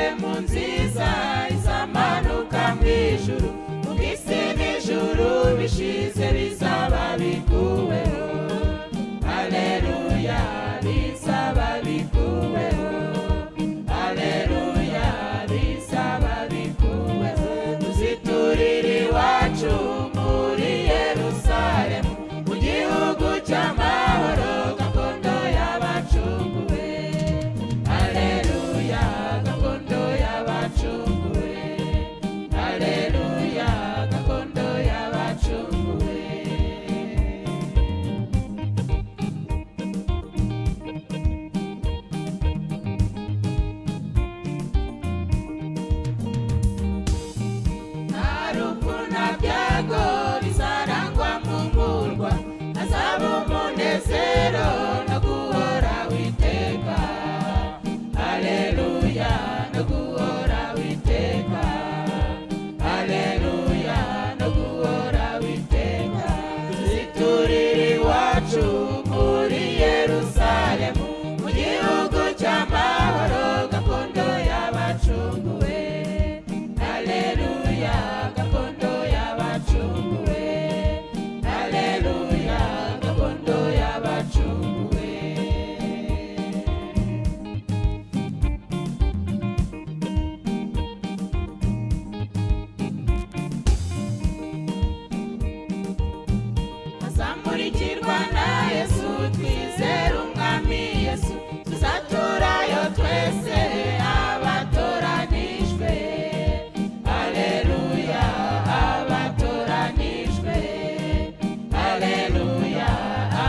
Yerusalemu nziza izamanuka mu ijuru, ubwo isi n'ijuru bishize bizaba bikuweho. Haleluya, bizaba bikuweho. Haleluya, bizaba bikuweho. Tuziturire iwacu muri Yerusalemu, mu gihugu cy'amahoro, gakondo y'abacunguwe. Haleluya, gakondo y'abacunguwe. Haleluya, gakondo y'abacunguwe. Nta rupfu nta byago bizarangwa mu murwa, hazaba umunezero no guhora witeka. Haleluya, no guhora witeka. Haleluya, no guhora witeka. Tuziturire iwacu muri Yerusalemu, mu gihugu cy'amahoro, gakondo y'abacunguwe. Haleluya, gakondo y'abacunguwe. Haleluya, gakondo y'abacunguwe. Azamurikirwa na Yesu, twizere Umwami Yesu, tuzaturayo twese abatoranijwe. Haleluya, abatoranijwe. Haleluya,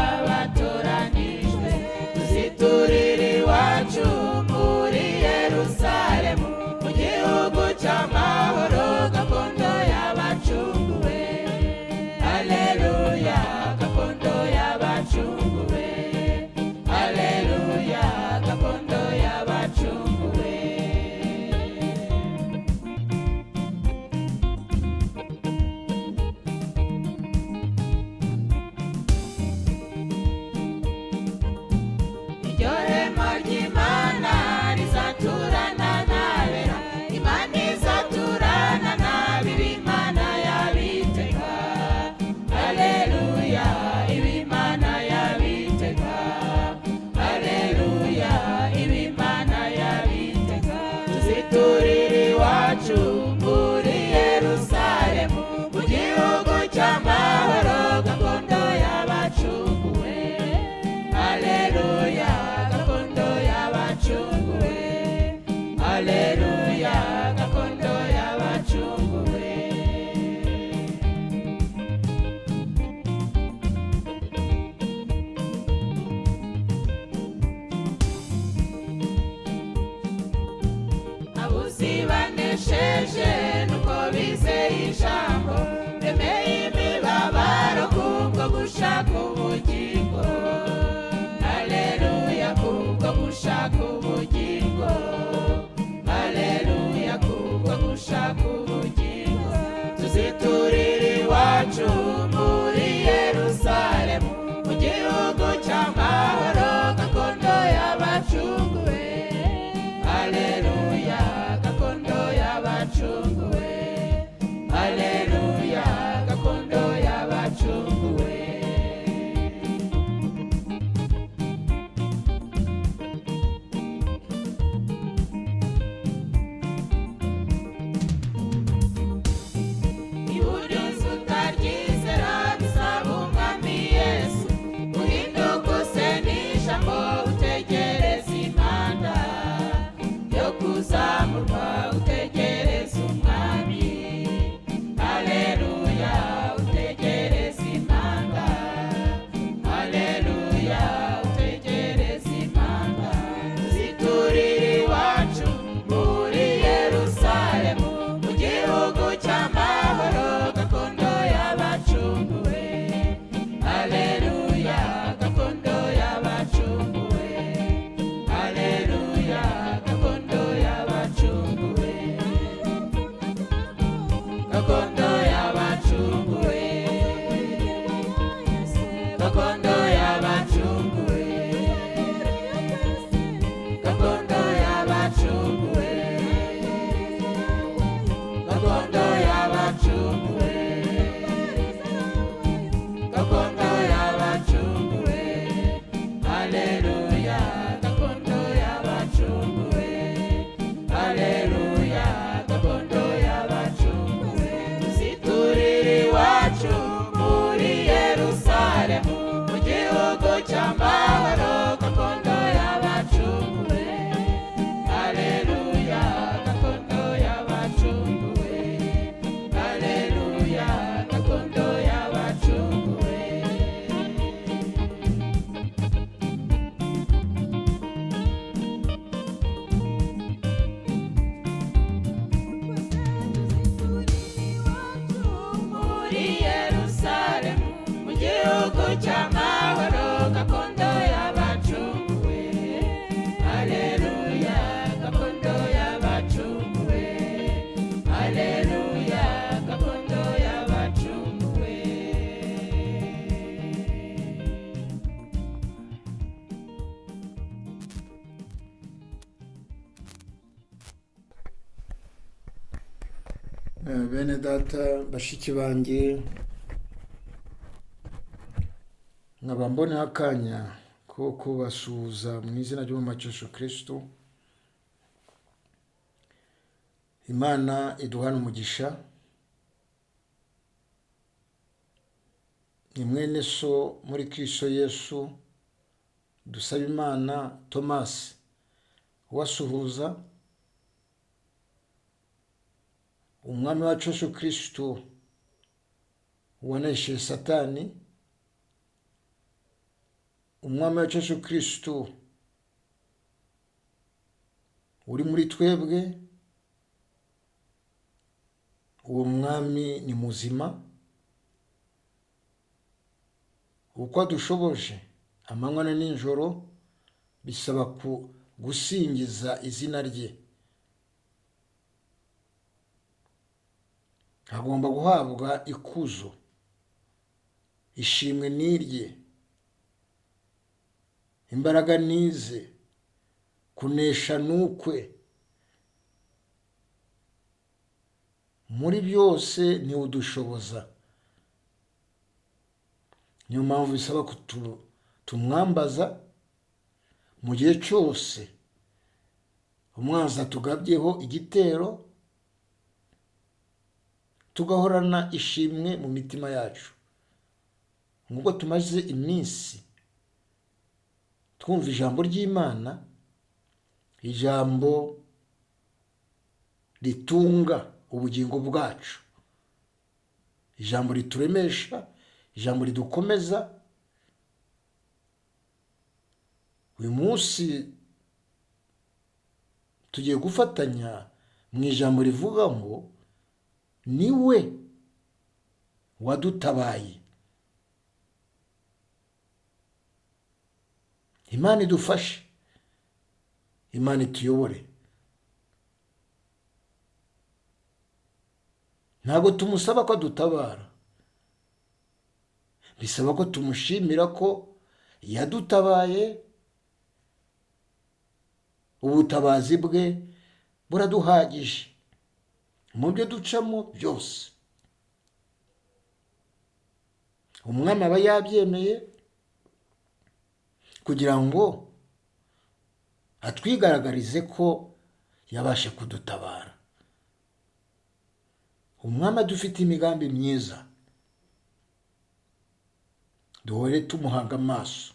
abatoranijwe. Tuziturire iwacu muri Yerusalemu, mu gihugu cy'amahoro, gakondo y'abacunguwe. Haleluya, gakondo y'abacunguwe. Haleluya, gakondo y'abacunguwe. Iryo hema ry'Imana rizaturana n'abera, Imana izaturana n'abiri, Imana yabiteka. Haleluya, Imana yabiteka. Haleluya, Imana yabiteka. Tuziturire iwacu muri Yerusalemu, mu gihugu cy'amahoro, gakondo y'abacunguwe. Haleluya, gakondo y'abacunguwe. Haleluya, gakondo y'abacunguwe. Abuzi banesheje nuko bizeye ijambo, bemeye imibabaro kubwo gushaka ubugingo. Haleluya, kubwo gushaka ubugingo. Haleluya. Bene data, bashiki banjye, nkaba mboneho akanya ko kubasuhuza mu izina ry'Umwami Yesu Kristo. Imana iduhane umugisha. Ni mwene so muri Kristo Yesu, Dusabimana Thomas, ubasuhuza. Umwami wacu Yesu Kristo wanesheje Satani, Umwami wacu Yesu Kristo uri muri twebwe, uwo mwami ni muzima, uko adushoboje amanywa na nijoro bisaba gusingiza izina rye. Agomba guhabwa ikuzo, ishimwe n'irye, imbaraga nize, kunesha n'ukwe. Muri byose ni udushoboza. Niyo mpamvu bisaba tumwambaza mu gihe cyose umwanzi atugabyeho igitero, tugahorana ishimwe mu mitima yacu. Nk'uko tumaze iminsi twumva ijambo ry'Imana, ijambo ritunga ubugingo bwacu, ijambo rituremesha, ijambo ridukomeza. Uyu munsi tugiye gufatanya mu ijambo rivuga ngo niwe wadutabaye. Imana idufashe, Imana ituyobore. Ntabwo tumusaba ko adutabara, bisaba ko tumushimira ko yadutabaye. Ubutabazi bwe buraduhagije mu byo ducamo byose. Umwami aba yabyemeye kugira ngo atwigaragarize ko yabashe kudutabara. Umwami adufite imigambi myiza, duhore tumuhanga amaso.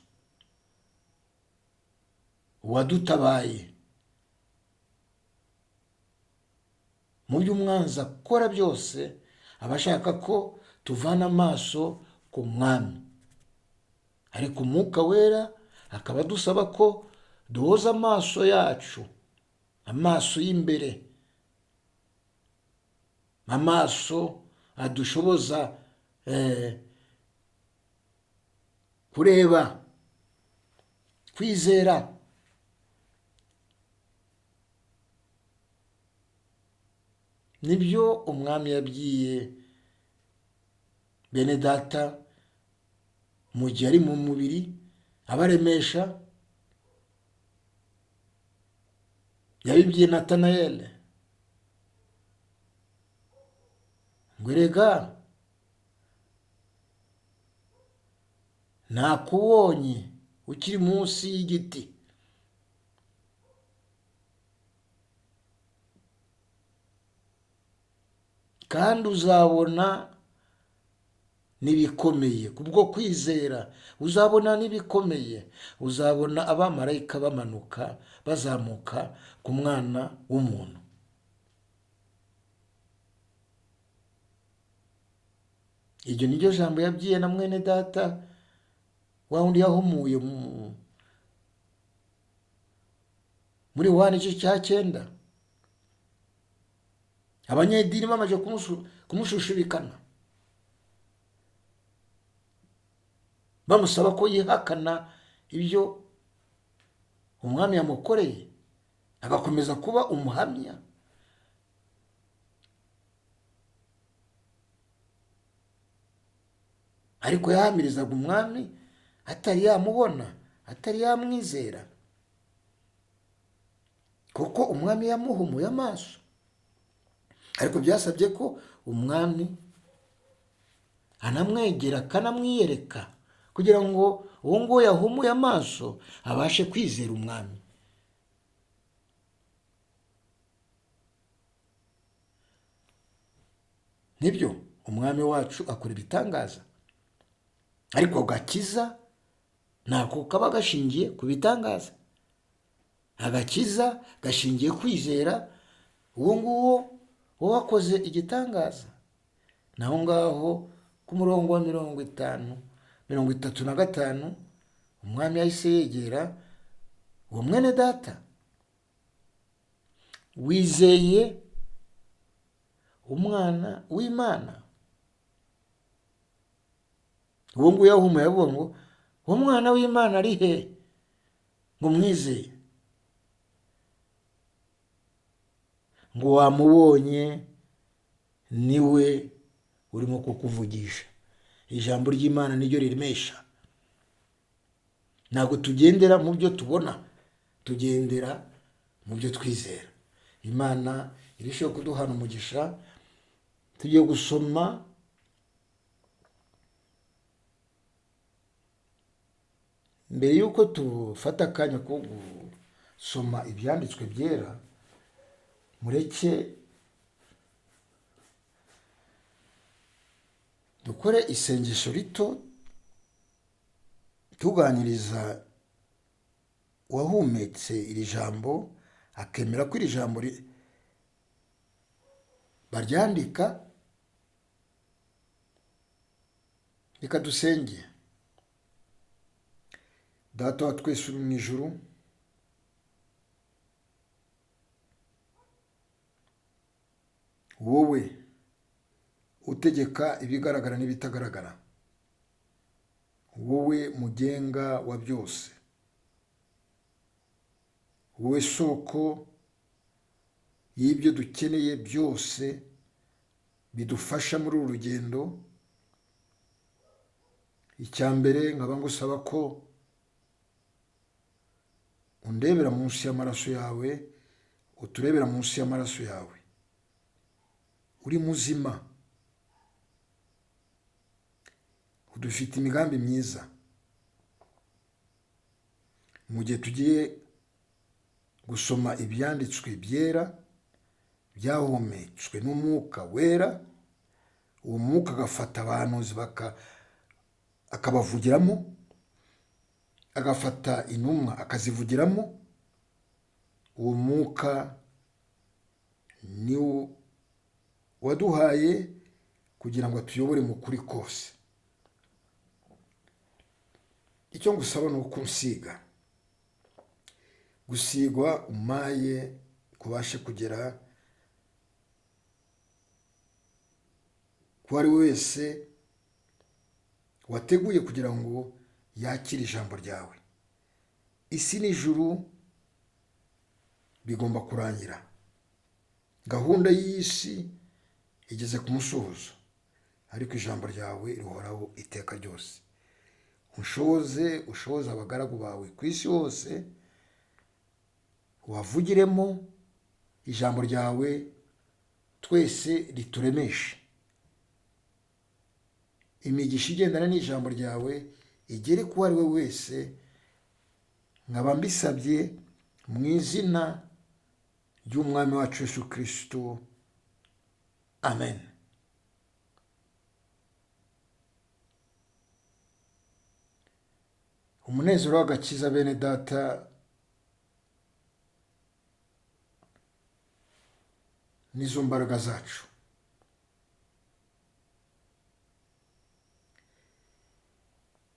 Uwadutabaye mu byo umwanzi akora byose, aba ashaka ko tuvana amaso ku mwami, ariko Umwuka Wera akaba adusaba ko duhoza amaso yacu, amaso y'imbere, amaso adushoboza kureba, kwizera. Nibyo umwami yabwiye bene data mu gihe ari mu mubiri abaremesha. Yabibwiye Natanayeli ngo erega nakubonye ukiri munsi y'igiti, kandi uzabona n'ibikomeye. Kubwo kwizera uzabona n'ibikomeye, uzabona abamarayika bamanuka bazamuka ku mwana w'umuntu. Iryo niryo jambo yabwiye na mwene data wa wundi yahumuye muri Yohana igice cya 9. Abanyedini bamaze kumushushubikana, bamusaba ko yihakana ibyo umwami yamukoreye, agakomeza kuba umuhamya. Ariko yahamirizaga umwami atari yamubona, atari yamwizera, kuko umwami yamuhumuye amaso. Ariko byasabye ko umwami anamwegera akanamwiyereka kugira ngo uwo nguwo yahumuye amaso abashe kwizera umwami. Nibyo, umwami wacu akora ibitangaza, ariko agakiza ntabwo kaba gashingiye ku bitangaza. Agakiza gashingiye kwizera uwo nguwo wakoze igitangaza. Naho ngaho ku murongo wa 50, 35, umwami yahise yegera uwo mwene data wizeye umwana w'Imana. Uwo nguwo yahumuye avuga ngo uwo mwana w'Imana ari he ngo mwizeye? Ngo wamubonye niwe urimo kukuvugisha. Ijambo ry'Imana niryo riremesha. Ntabwo tugendera mu byo tubona, tugendera mu byo twizera. Imana irusheho kuduhana umugisha. Tugiye gusoma mbere y'uko tufata akanya ko gusoma ibyanditswe byera, mureke dukore isengesho rito tuganiriza uwahumetse iri jambo, akemera ko iri jambo baryandika. Reka dusenge. Data wa twese uri mu ijuru, wowe utegeka ibigaragara n'ibitagaragara, wowe mugenga wa byose, wowe soko y'ibyo dukeneye byose bidufasha muri uru rugendo. Icya mbere nkaba ngusaba ko undebera munsi y'amaraso yawe, uturebera munsi y'amaraso yawe. Uri muzima, udufite imigambi myiza. Mu gihe tugiye gusoma ibyanditswe byera byahumetswe n'umwuka wera, uwo mwuka agafata abahanuzi akabavugiramo, agafata intumwa akazivugiramo. Uwo mwuka ni waduhaye kugira ngo atuyobore mu kuri kose. Icyo ngusaba ni ukunsiga, gusigwa umaye kubashe kugera ku ari wese wateguye kugira ngo yakire ijambo ryawe. Isi n'ijuru bigomba kurangira. Gahunda y'isi igeze ku musozo, ariko ijambo ryawe rihoraho iteka ryose. Ushoboze, ushoboze abagaragu bawe ku isi hose, wavugiremo ijambo ryawe twese rituremeshe. Imigisha igendana n'ijambo ryawe igere ku ari we wese. Nkaba mbisabye mu izina ry'umwami wacu Yesu Kristo, amen. Umunezero w'agakiza, bene data, nizo mbaraga zacu.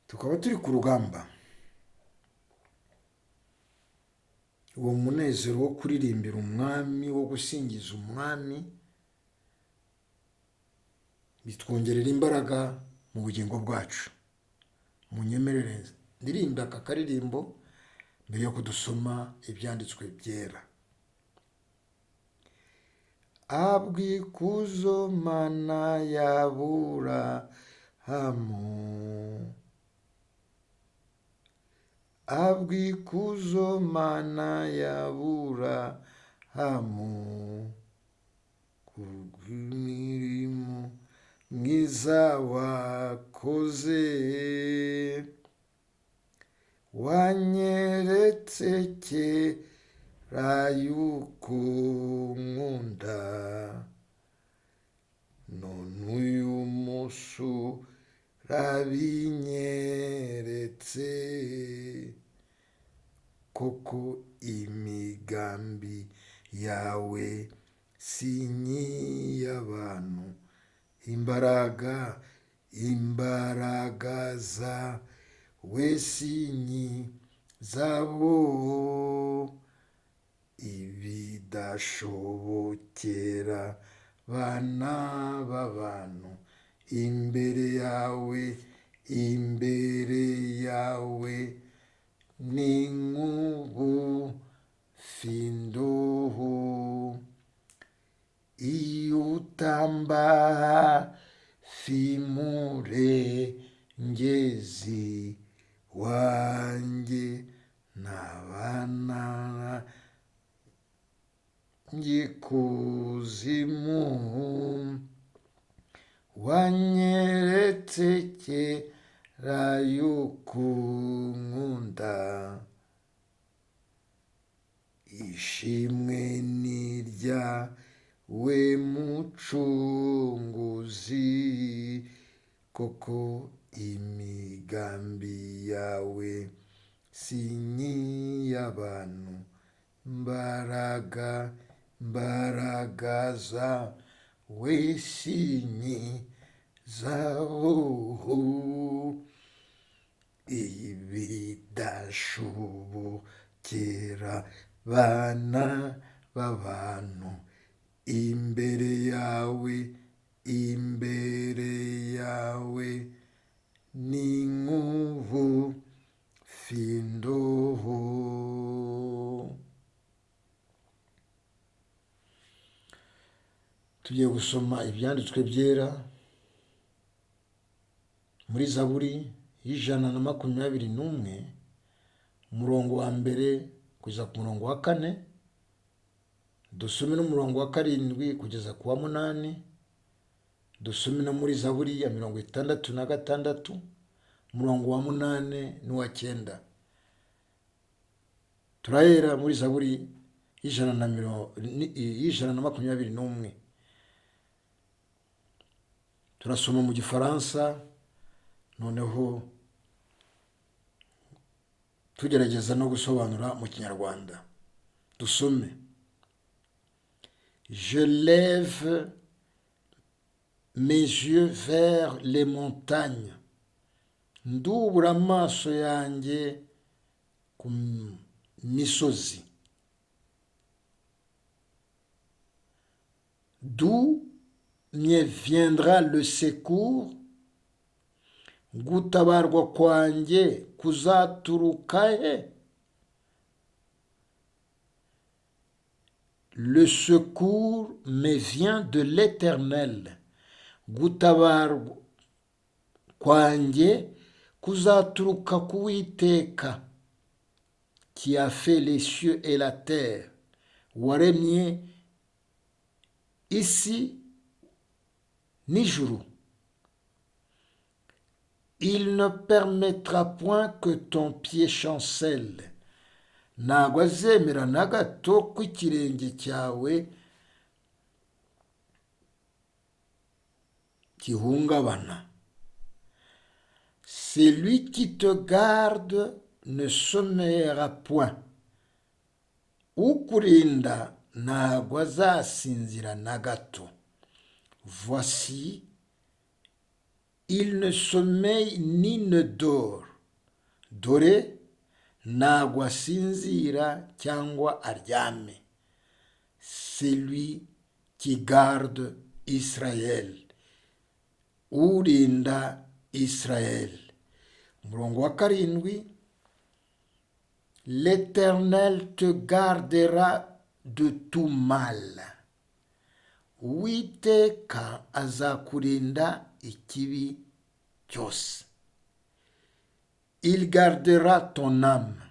Tukaba turi ku rugamba. Uwo munezero wo kuririmbira umwami, wo gusingiza umwami, bitwongerera imbaraga mu bugingo bwacu. Munyemerere ndirimba aka karirimbo mbere yo kudusoma ibyanditswe byera. Abwikuzo mana y'Aburahamu, abwikuzo mana y'Aburahamu, Kubw'imirimo myiza wakoze, wanyeretse kera yuko nkunda, none uyu munsi urabinyeretse. Koko imigambi yawe si nk'iy'abantu, imbaraga zawe si nk'izabo. Ibidashobokera bana b'abantu, imbere yawe, imbere yawe ni nk'ubufindo. Iyo utamba hafi, murengezi wanjye, nabana ikuzimu. Wanyeretse kera yuko nkunda, ishimwe ni iryawe, Mucunguzi. Koko imigambi yawe si nk'iy'abantu, imbaraga zawe si nk'izabo. Ibidashobokera bana b'abantu, imbere yawe, imbere yawe ni nk'ubufindo. Tugiye gusoma ibyanditswe byera muri Zaburi y'121, umurongo wa mbere kugeza ku murongo wa kane, dusome n'umurongo wa karindwi kugeza ku wa munani, dusome no muri Zaburi ya 66, umurongo wa munani n'uwa cyenda. Turahera muri Zaburi y'121. Turasoma mu Gifaransa, noneho tugerageza no gusobanura mu Kinyarwanda. Dusome. Je lève mes yeux vers les montagnes, ndubura amaso yanjye ku misozi. D'où me viendra le secours? Gutabarwa kwanjye kuzaturuka he? Le secours me vient de l'Éternel, gutabarwa kwanjye kuzaturuka ku Witeka, qui a fait les cieux et la terre, waremye isi n'ijuru. Il ne permettra point que ton pied chancelle, ntabwo azemera na gato ko ikirenge cyawe gihungabana. Celui qui te garde ne sommeillera point, ukurinda ntabwo azasinzira na gato. Voici, il ne sommeille ni ne dort, dore ntabwo asinzira cyangwa aryame. Celui qui garde Israël, urinda Israël. Umurongo wa karindwi. L'Éternel te gardera de tout mal, Uwiteka azakurinda ikibi cyose. Il gardera ton âme,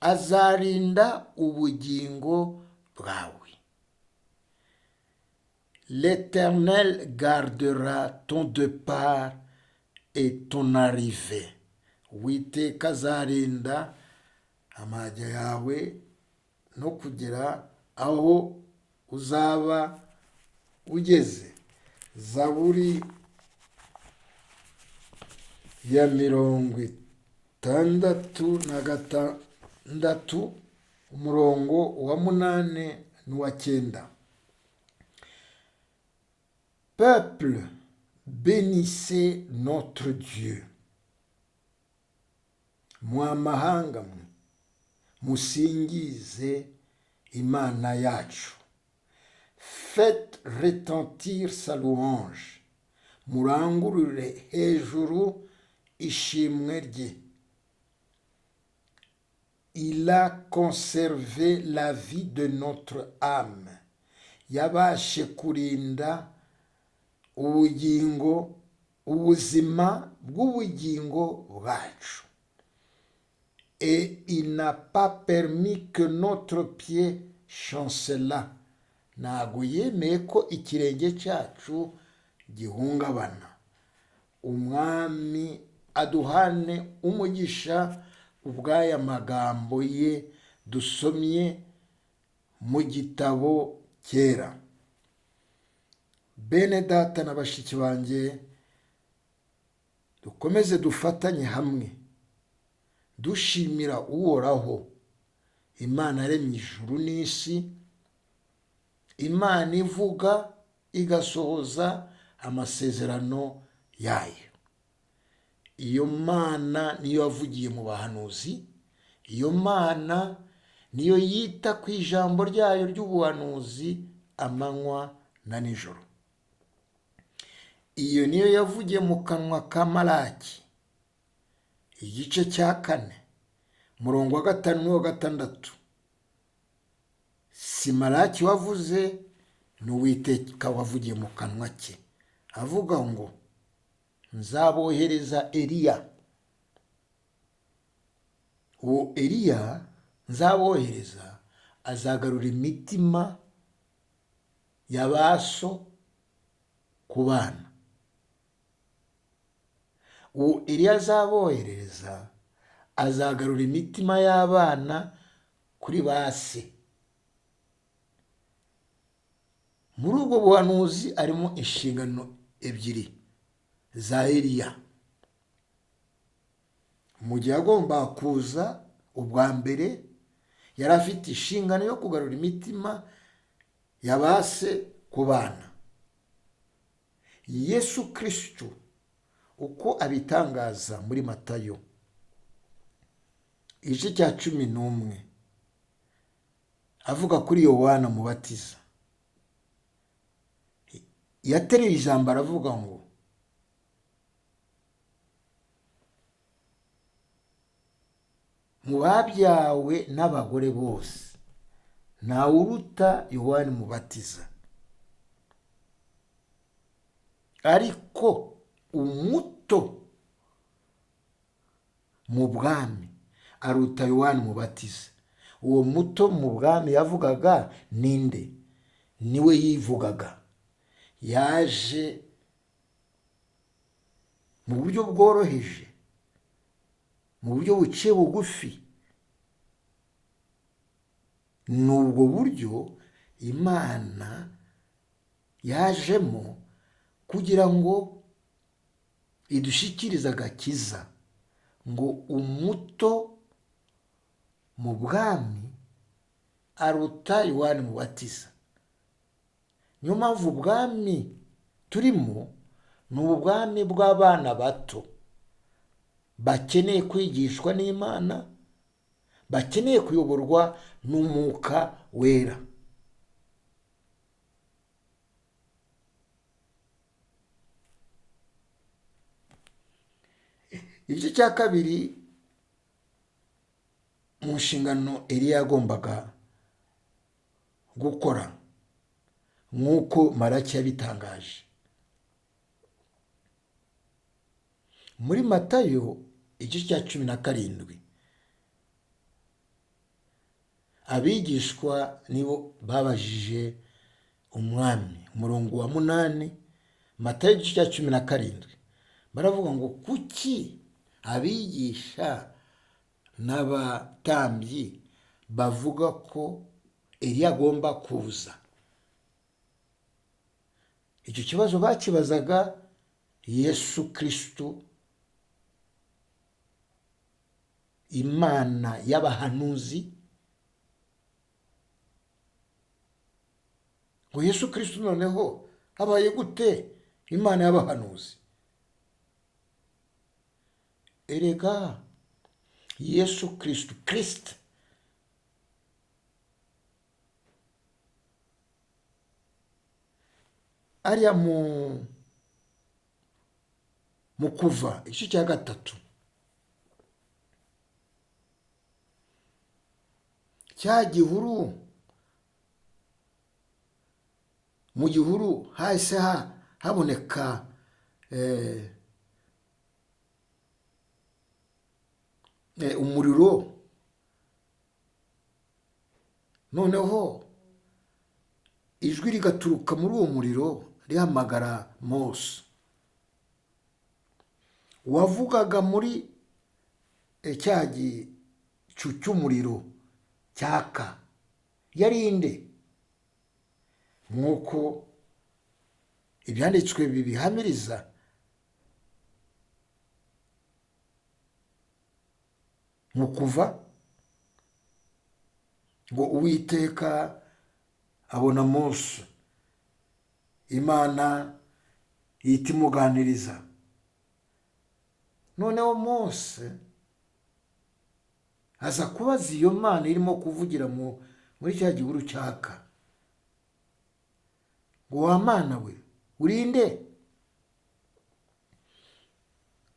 azarinda ubugingo bwawe. L'Éternel gardera ton départ et ton arrivée. Uwiteka azarinda amajya yawe no kugera aho uzaba ugeze. Zaburi ya 66, umurongo wa 8 n'uwa 9. Peuple, bénissez notre Dieu. Mwa mahanga mwe, musingize Imana yacu. Faites retentir sa louange. Murangurure hejuru ishimwe rye. Il a conservé la vie de notre âme. Yabashe kurinda ubugingo, ubuzima bw'ubugingo bwacu. Et il n'a pas permis que notre pied chancelât. Ntabwo yemeye ko ikirenge cyacu gihungabana. Umwami aduhane umugisha ubw'aya magambo ye dusomye mu gitabo cyera. Bene data na bashiki banjye, dukomeze dufatanye hamwe dushimira Uhoraho, Imana yaremye ijuru n'isi, Imana ivuga igasohoza amasezerano yayo. Iyo Mana niyo yavugiye mu bahanuzi, iyo Mana niyo yita ku ijambo ryayo ry'ubuhanuzi amanywa na nijoro. Iyo niyo yavugiye mu kanwa ka Malaki, igice cya 4, murongo wa 5 n'uwa 6. Si Malaki wavuze, ni Uwiteka wavugiye mu kanwa ke, avuga ngo nzabohereza Eliya. Uwo Eliya nzabohereza azagarura imitima ya ba so ku bana. Uwo Eliya azabohereza azagarura imitima y'abana kuri ba se. Muri ubwo buhanuzi harimo inshingano ebyiri za Eliya. Mu gihe agomba kuza ubwa mbere, yari afite inshingano yo kugarura imitima ya ba se ku bana. Yesu Kristo uko abitangaza muri Matayo igice cya 11, avuga kuri Yohana Mubatiza, yateruye ijambo aravuga ngo mu babyawe n'abagore bose ntawuruta Yohana Mubatiza, ariko umuto mu bwami aruta Yohana Mubatiza. Uwo muto mu bwami yavugaga ninde? Niwe yivugaga. Yaje mu buryo bworoheje, mu buryo buciye bugufi. Ni ubwo buryo Imana yajemo kugira ngo idushyikirize agakiza, ngo umuto mu bwami aruta Yohana Mubatiza. Niyo mpamvu ubwami turimo ni ubwami bw'abana bato bakeneye kwigishwa n'Imana, bakeneye kuyoborwa n'Umwuka Wera. Igice cya kabiri mu nshingano Eliya yagombaga gukora nk'uko Malaki yabitangaje. Muri Matayo igice cya 17, abigishwa nibo babajije Umwami, umurongo wa 8, Matayo igice cya 17, baravuga ngo kuki abigisha n'abatambyi bavuga ko Eliya agomba kuza? Icyo kibazo bakibazaga Yesu Kristo, Imana y'abahanuzi, ngo Yesu Kristo noneho abaye gute Imana y'abahanuzi? Erega Yesu Kristo, Kristo ariya mu Kuva igice cya 3, cya gihuru, mu gihuru hahise haboneka umuriro. Noneho ijwi rigaturuka muri uwo muriro rihamagara Mose, wavugaga muri cya gicu cy'umuriro cyaka, yari inde? Nk'uko ibyanditswe bibihamiriza, mu Kuva ngo Uwiteka abona Mose, Imana ihita imuganiriza. Noneho Mose aza kubaza iyo Mana irimo kuvugira muri cya gihuru cyaka, ngo wa Mana we urinde?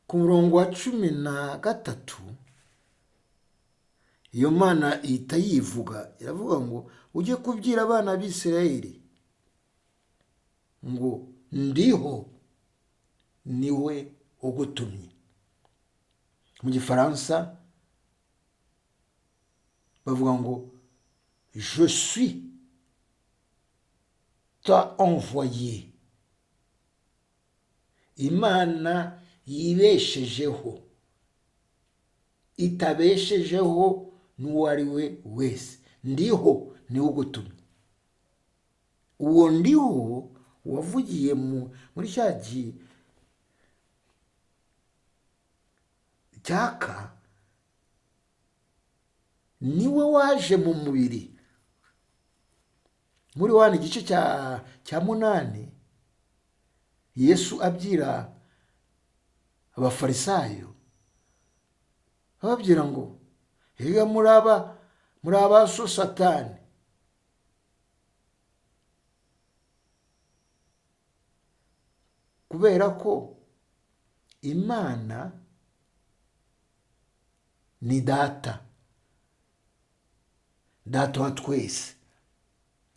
Ku murongo wa 13 iyo Mana ihita yivuga, iravuga ngo ujye kubwira abana b'Isirayeli ngo ndiho niwe ugutumye. Mu gifaransa bavuga ngo je suis t'a envoyé. Imana yibeshejeho, itabeshejeho n'uwo ari we wese. Ndiho niwe ugutumye. Uwo ndiho wavugiye muri cya cyaka, niwe waje mu mubiri. Muri Yohana igice cya 8, Yesu abwira abafarisayo, ababwira ngo erega muri aba so Satani, kubera ko Imana ni data, data wa twese.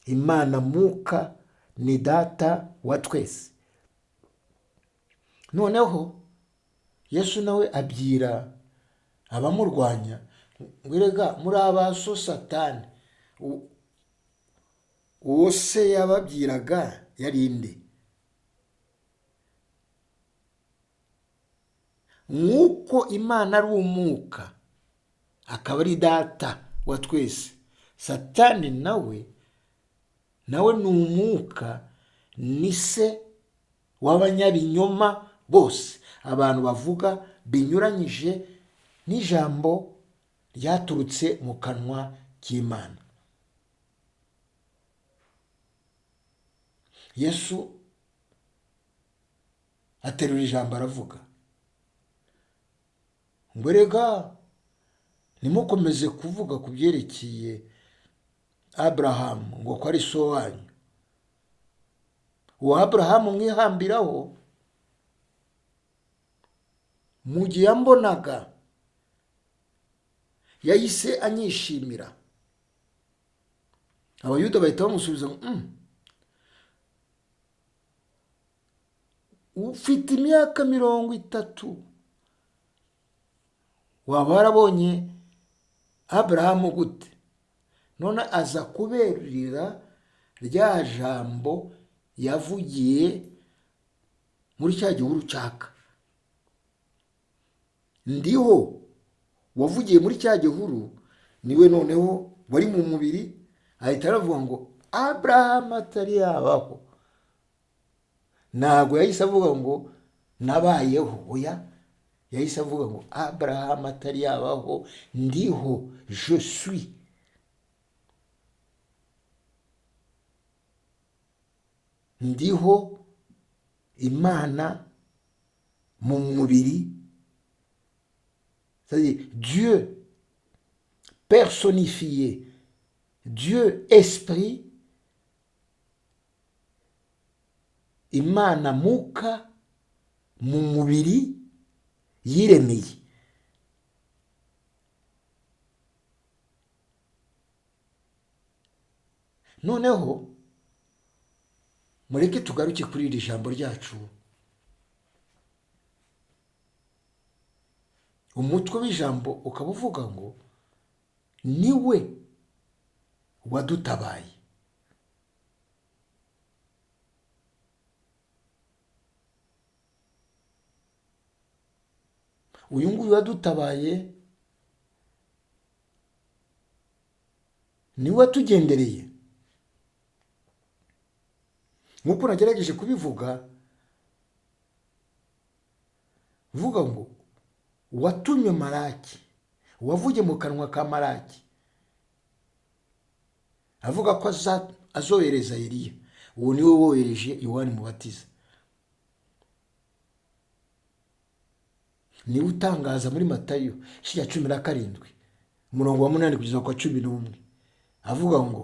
Imana Mwuka ni data wa twese. Noneho Yesu nawe abwira abamurwanya ngo erega muri aba so Satani. Uwo se yababwiraga yari inde? Nk'uko Imana ari umwuka akaba ari data wa twese, Satani nawe ni umwuka, ni se w'abanyabinyoma bose, abantu bavuga binyuranyije n'ijambo ryaturutse mu kanwa k'Imana. Yesu aterura ijambo aravuga ngo erega ntimukomeze kuvuga ku byerekeye Aburahamu ngo ko ari so wanyu. Uwo Aburahamu mwihambiraho, mu gihe yambonaga yahise anyishimira. Abayuda bahita bamusubiza ngo ufite imyaka 30, waba warabonye Aburahamu gute? None aza kuberurira Rya jambo yavugiye muri cya gihuru cyaka. Ndiho wavugiye muri cya gihuru niwe noneho wari mu mubiri, ahita aravuga ngo Aburahamu atari yabaho. Ntabwo yahise avuga ngo nabayeho, oya, yahise avuga ngo Aburahamu atari yabaho ndiho, je suis. Ndiho Imana mu mubiri, c'est-à-dire Dieu personnifié, Dieu esprit, Imana muka mu mubiri yiremeye. Noneho mureke tugaruke kuri iri jambo ryacu. Umutwe w'ijambo ukaba uvuga ngo niwe wadutabaye. Uyu nguyu wadutabaye niwe watugendereye. Nk'uko nagerageje kubivuga, mvuga ngo watumye Malaki, wavuye mu kanwa ka Malaki avuga ko azohereza Eliya, uwo niwe wohereje Yohani Mubatiza. Niwe utangaza muri Matayo igice cya 17 umurongo wa 8 kugeza ku wa 11, avuga ngo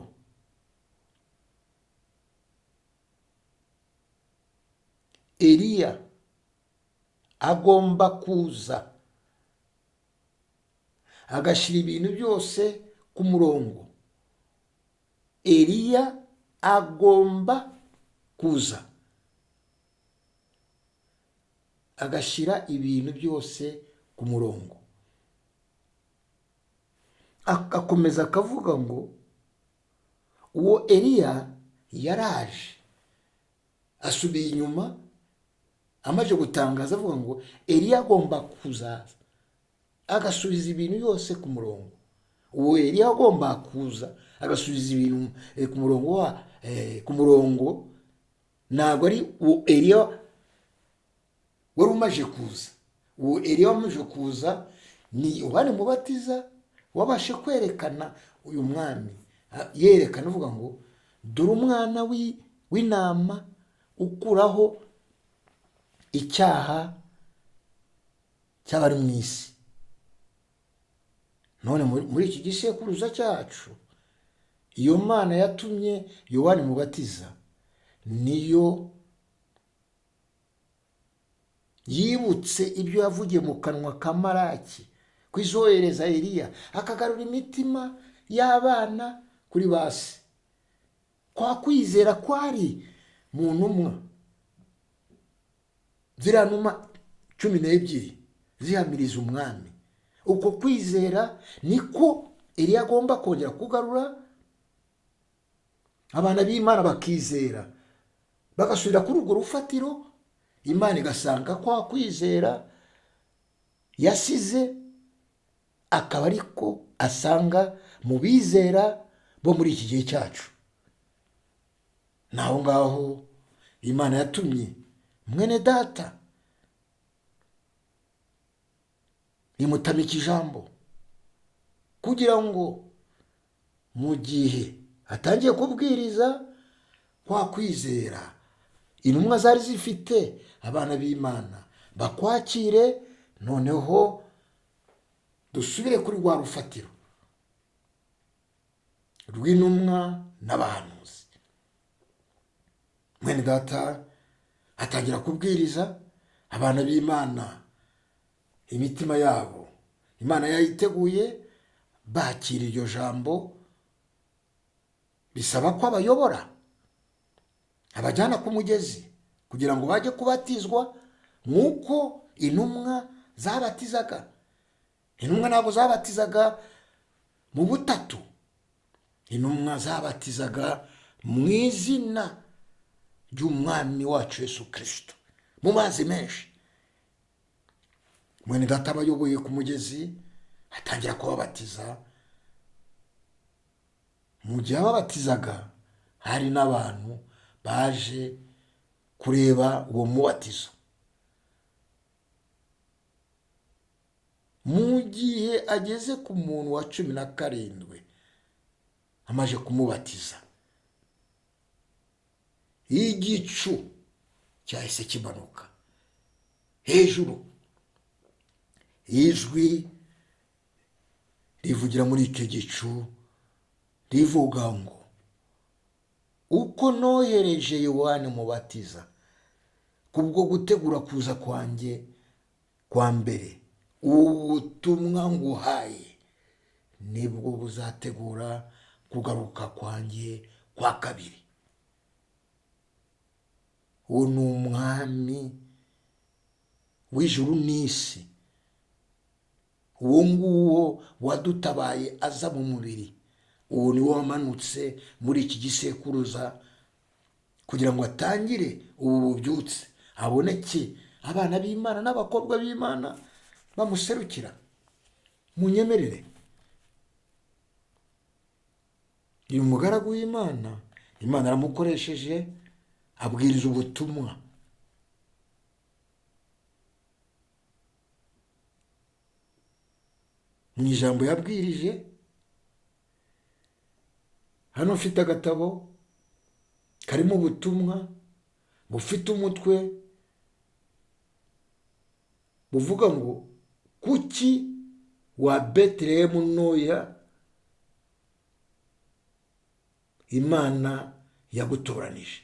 Eliya agomba kuza agashyira ibintu byose ku murongo. Eliya agomba kuza agashyira ibintu byose ku murongo. Agakomeza akavuga ngo uwo Eliya yaraje, asubiye inyuma amaze gutangaza avuga ngo Eliya agomba kuzaza agasubiza ibintu byose ku murongo. Uwo Eliya agomba kuza agasubiza ibintu ku murongo wa ku murongo, ntabwo ari uwo Eliya wari umaze kuza. Uwo Eliya wamaze kuza ni Yohani Mubatiza wabashe kwerekana uyu mwami, yerekana avuga ngo dore umwana w'intama ukuraho icyaha cy'abari mu isi. None muri iki gisekuruza cyacu, iyo Mana yatumye Yohani Mubatiza niyo yibutse ibyo yavugiye mu kanwa ka Malaki, kwizohereza Eliya akagarura imitima y'abana kuri base. Kwa kwizera kwari mu ntumwa, ziriya ntumwa 12 zihamiriza umwami. Uko kwizera niko Eliya agomba kongera kugarura abana b'Imana bakizera, bagasubira kuri urwo rufatiro. Imana igasanga kwa kwizera yasize akaba ariko asanga mu bizera bo muri iki gihe cyacu. Naho ngaho Imana yatumye mwene data imutamika ijambo kugira ngo mu gihe atangiye kubwiriza kwa kwizera intumwa zari zifite abana b'Imana bakwakire, noneho dusubire kuri rwa rufatiro rw'intumwa n'abahanuzi. Mwene data atangira kubwiriza abana b'Imana, imitima yabo Imana yayiteguye, bakira iryo jambo. Bisaba ko abayobora abajyana ku mugezi kugira ngo bajye kubatizwa nk'uko intumwa zabatizaga. Intumwa ntabwo zabatizaga mu butatu, intumwa zabatizaga Mu izina ry'Umwami wacu Yesu Kirisito, mu mazi menshi. Mwene data abayoboye ku mugezi, atangira kubabatiza. Mu gihe ababatizaga, hari n'abantu baje kureba uwo mubatizo. Mu gihe ageze ku muntu wa 17 amaze kumubatiza, igicu cyahise kimanuka hejuru, ijwi rivugira muri icyo gicu rivuga ngo: "Uko nohereje Yohani Mubatiza kubwo gutegura kuza kwanjye kwa mbere, ubutumwa nguhaye nibwo buzategura kugaruka kwanjye kwa kabiri." Uwo ni Umwami w'ijuru n'isi, uwo nguwo wadutabaye aza mu mubiri. Uwo ni wo wamanutse muri iki gisekuruza kugira ngo atangire ubu bubyutse, haboneke abana b'Imana n'abakobwa b'Imana bamuserukira. Munyemerere, uyu mugaragu w'Imana, Imana aramukoresheje, abwiriza ubutumwa. Mu ijambo yabwirije, hano mfite agatabo karimo ubutumwa bufite umutwe buvuga ngo: "Kuki wa Betelehemu ntoya, Imana yagutoranije?"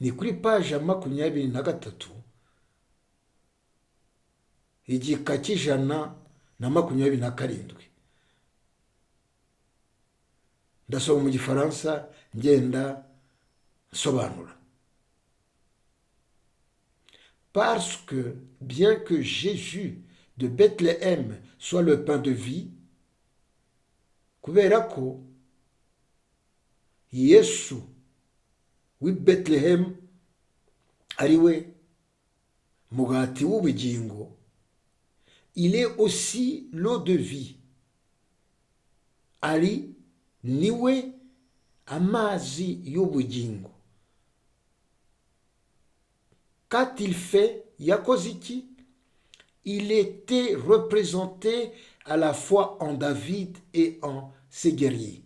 Ni kuri paji ya 23, igika cy'127. Ndasoma mu Gifaransa, ngenda nsobanura. Parce que bien que Jésus de Bethléem soit le pain de vie, kubera ko Yesu w'i Bethlehem ari we mugati w'ubugingo, il est aussi l'eau de vie, ari niwe amazi y'ubugingo. Qu'a-t-il fait? Yakoze iki? Il était représenté à la fois en David et en ses guerriers.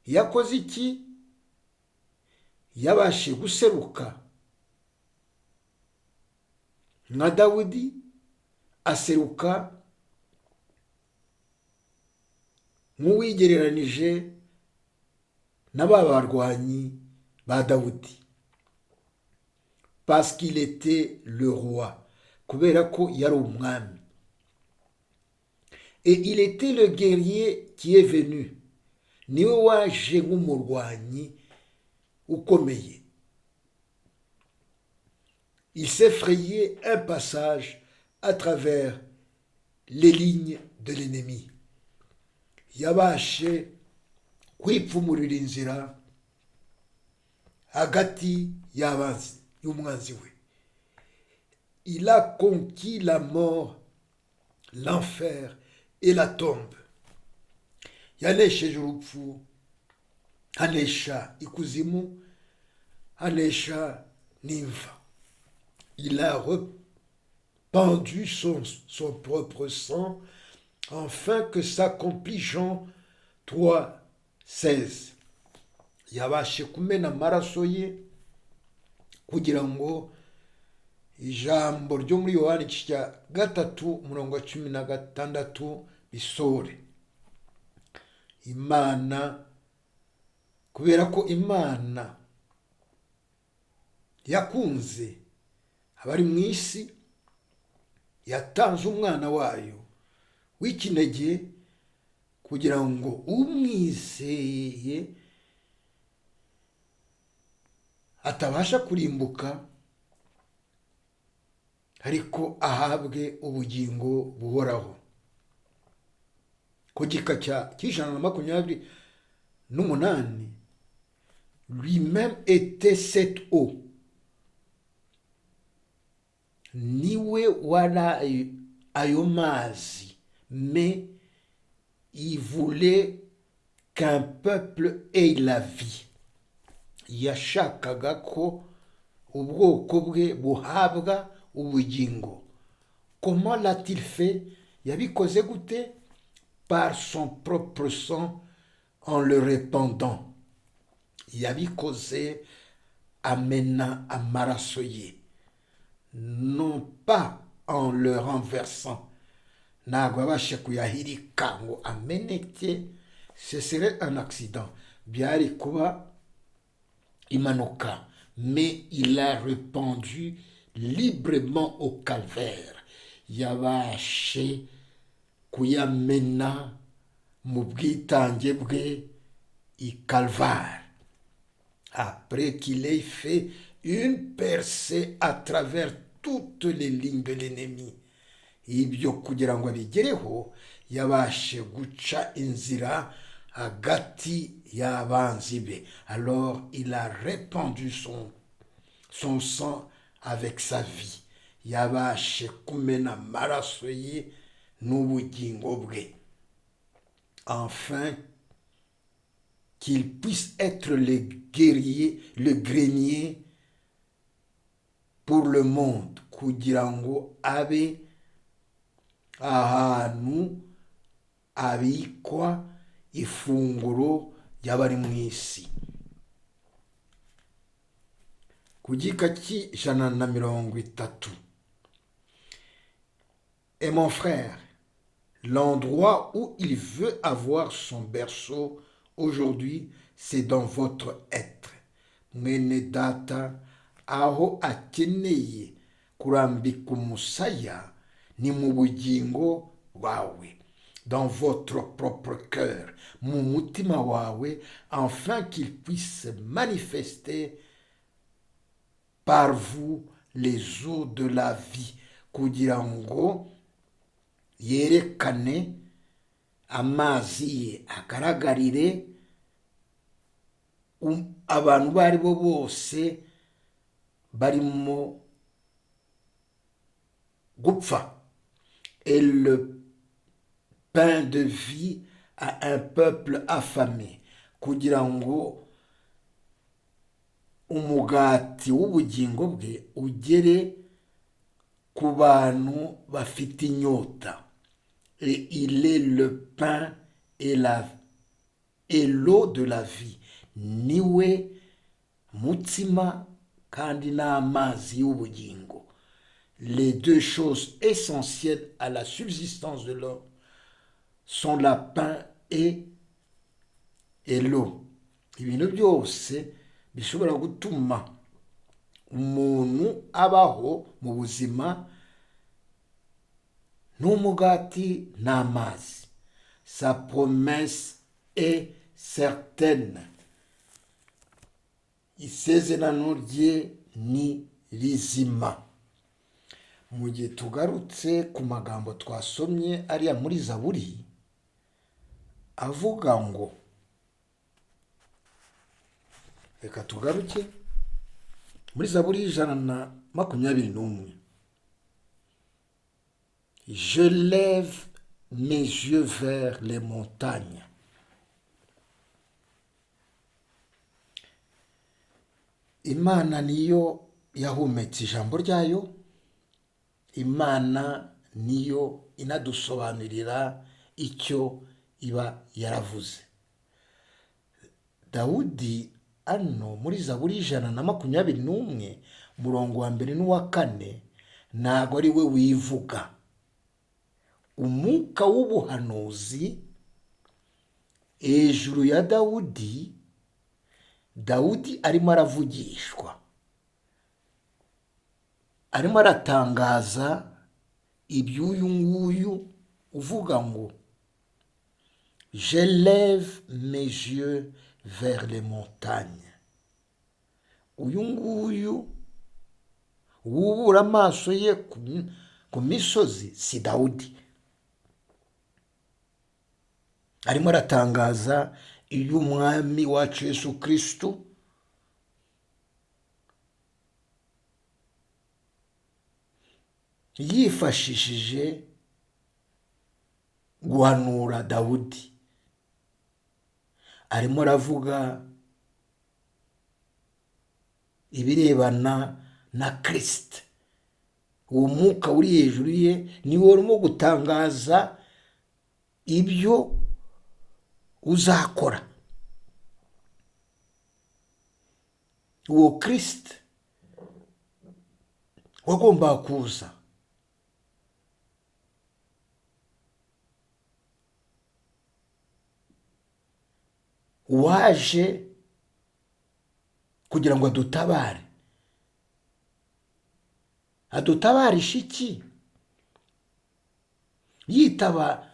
Yakoze iki? Yabashe guseruka nka Dawidi, aseruka nk'uwigereranije na ba barwanyi ba Dawudi. Parce qu'il était le roi, kubera ko yari umwami, et il était le guerrier qui est venu, niwe waje nk'umurwanyi ukomeye. Il s'est frayé un passage à travers les lignes de l'ennemi, yabashe kwipfumurira inzira hagati y'abanzi, y'umwanzi we. Il a conquis la mort, l'enfer et la tombe, yanesheje urupfu, anesha ikuzimu, anesha n'imva. Il a répandu son propre sang afin que s'accomplisse Jean 3, 16. Yabashe kumena amaraso ye kugira ngo ijambo ryo muri Yohani igice cya 3, umurongo wa 16 bisohore. Imana, kubera ko Imana yakunze abari mu isi, yatanze umwana wayo w'ikinege kugira ngo umwizeye atabasha kurimbuka, ariko ahabwe ubugingo buhoraho. Ku gika 128, lui-même était cette eau, niwe wari ayo mazi, mais il voulait qu'un peuple ait la vie, yashakaga ko ubwoko bwe buhabwa ubugingo. Comment l'a-t-il fait? Yabikoze gute? Par son propre sang, en le répandant. Yabikoze amena amaraso ye, non pas en le renversant, ntabwo abashe kuyahirika ngo ameneke, ce serait un accident, byari kuba impanuka, mais il a répandu librement au calvaire, yabashe kuyamena mu bwitange bwe i Calvaire, après qu'il ait fait une percée à travers toutes les lignes de l'ennemi. Ibyo kugira ngo abigereho, yabashe guca inzira hagati y'abanzi be. Alors il a répandu son sang avec sa vie, yabashe kumena amaraso ye n'ubugingo bwe, afin qu'il puisse être le guerrier, le grenier pour le monde, kugira ngo abe ahantu abikwa ifunguro ry'abari mu isi. Ku gika 130, et mon frère, l'endroit où il veut avoir son berceau aujourd'hui, c'est dans votre être. Mwene data, aho akeneye kurambika umusaya ni mu bugingo bwawe, dans votre propre cœur, mu mutima wawe, afin qu'il puisse manifester par vous les eaux de la vie, kugira ngo yerekane amazi ye, agaragarire abantu abo ari bo bose barimo gupfa, et le pain de vie à un peuple affamé, kugira ngo umugati w'ubugingo bwe ugere ku bantu bafite inyota. Et il est le pain et l'eau de la vie, niwe mutsima kandi n'amazi y'ubugingo. Les deux choses essentielles à la subsistance de l'homme sont la pain et l'eau. Ibintu byose bishobora gutuma umuntu abaho mu buzima ni umugati n'amazi. Sa promesse est certaine, isezerano rye ni rizima. Mu gihe tugarutse ku magambo twasomye ariya muri Zaburi avuga ngo, reka tugaruke muri Zaburi 121: Je lève mes yeux vers les montagnes. Imana niyo yahumetse ijambo ryayo, Imana niyo inadusobanurira icyo iba yaravuze. Dawudi hano muri Zaburi 121, umurongo wa mbere n'uwa kane, ntabwo ari we wivuga. Umwuka w'ubuhanuzi hejuru ya Dawudi, Dawudi arimo aravugishwa, arimo aratangaza iby'uyu nguyu uvuga ngo: Je lève mes yeux vers les montagnes. Uyu nguyu Wubura amaso ye ku misozi si Dawudi. Arimo aratangaza iyo umwami wacu Yesu Kristo yifashishije guhanura Dawudi. Arimo aravuga ibirebana na Kristo. Uwo mwuka uri hejuru ye niwo urimo gutangaza ibyo uzakora. Uwo Kristo wagombaga kuza waje kugira ngo adutabare. Adutabarisha iki? Yitaba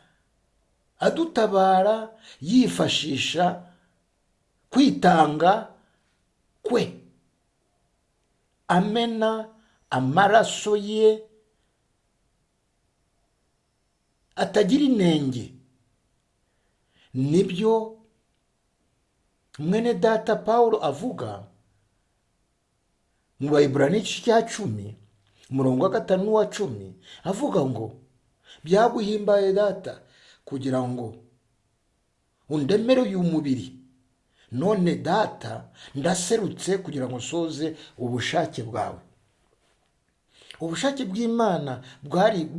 adutabara yifashisha kwitanga kwe, amena amaraso ye atagira inenge. Nibyo mwene data Pawulo avuga mu Baheburaniya igice cya 10 umurongo wa 5 n'uwa 10, avuga ngo byaguhimbaye data kugira ngo undemere uyu mubiri, none data ndaserutse kugira ngo nsoze ubushake bwawe. Ubushake bw'Imana bwari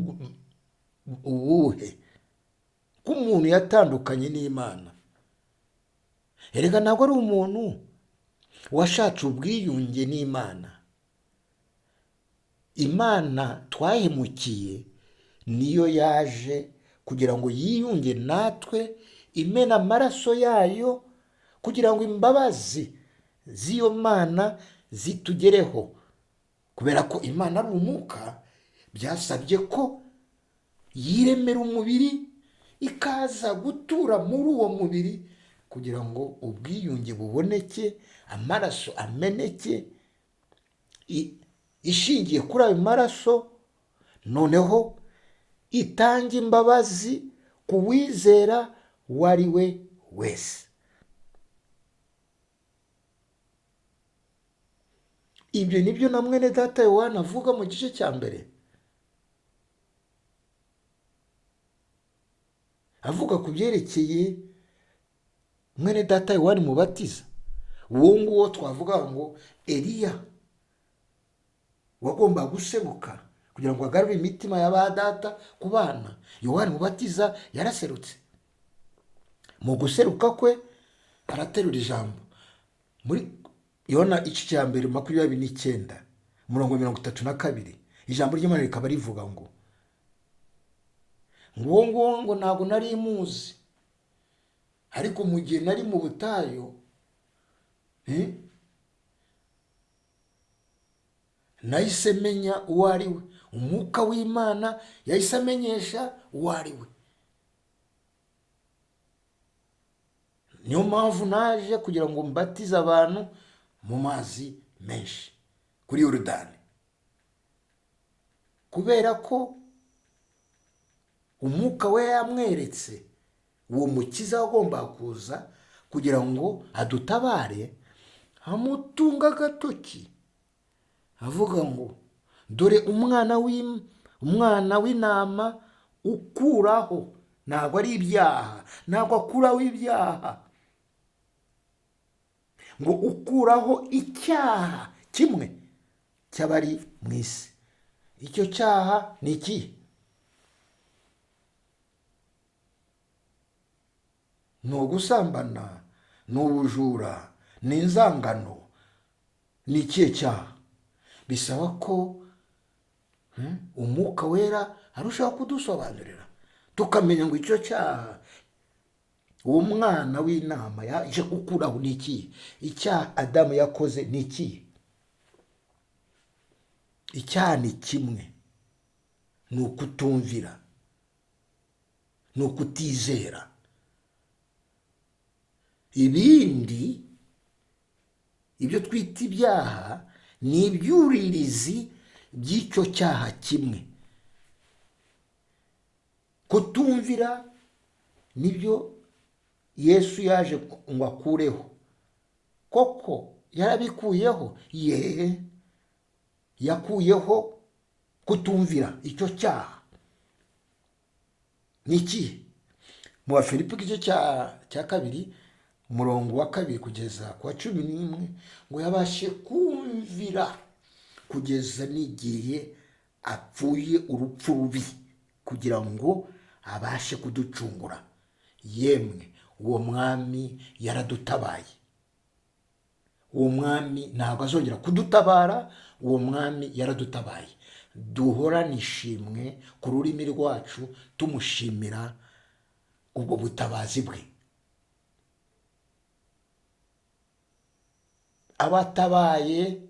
ubuhe? Ko umuntu yatandukanye n'Imana. Erega ntabwo ari umuntu washatse ubwiyunge n'Imana. Imana twahemukiye niyo yaje kugira ngo yiyunge natwe, imena amaraso yayo kugira ngo imbabazi z'iyo Mana zitugereho. Kubera ko Imana ari umwuka, byasabye ko yiremera umubiri ikaza gutura muri uwo mubiri kugira ngo ubwiyunge buboneke, amaraso ameneke, ishingiye kuri ayo maraso, noneho itange imbabazi ku wizera uwo ari we wese. Ibyo nibyo na mwene data Yohana avuga mu gice cya 1, avuga ku byerekeye mwene data Yohana Mubatiza. Uwo nguwo twavuga ngo Eliya wagomba guseruka kugira ngo agarure imitima ya ba data ku bana. Yohana Mubatiza yaraserutse. Mu guseruka kwe araterura ijambo muri Yohana igice cya 1 29 umurongo 32, ijambo ry'Imana rikaba rivuga ngo nguwo nguwo ngo ntabwo nari muzi, ariko mu gihe nari mu butayu nahise menya uwo ari we. Umwuka w'Imana yahise amenyesha uwo ari we. Niyo mpamvu naje kugira ngo mbatize abantu mu mazi menshi kuri Yorodani, kubera ko umwuka we yamweretse uwo mukiza wagomba kuza kugira ngo adutabare. Amutunga agatoki avuga ngo dore umwana w'intama ukuraho, ntabwo ari ibyaha, ntabwo akuraho ibyaha, ngo ukuraho icyaha kimwe cy'abari mu isi. Icyo cyaha ni iki? Ni ugusambana, ni ubujura, ni inzangano, ni ikihe cyaha? Bisaba ko umwuka wera arushaho kudusobanurira, tukamenya ngo icyo cyaha uwo mwana w'intama yaje gukuraho ni ikihe? Icyaha Adamu yakoze ni ikihe? Icyaha ni kimwe, ni ukutumvira, ni ukutizera. Ibindi ibyo twita ibyaha ni ibyuririzi by'icyo cyaha kimwe. Kutumvira nibyo Yesu yaje ngo akureho. Koko yarabikuyeho? Ye, yakuyeho kutumvira icyo cyaha. Ni ikihe? Mu Bafilipi igice cya 2, umurongo wa 2 kugeza ku wa 11, ngo yabashe kumvira kugeza n'igihe apfuye urupfu rubi kugira ngo abashe kuducungura. Yemwe, uwo mwami yaradutabaye. Uwo mwami ntabwo azongera kudutabara, uwo mwami yaradutabaye. Duhorane ishimwe ku rurimi rwacu tumushimira ubwo butabazi bwe. Abatabaye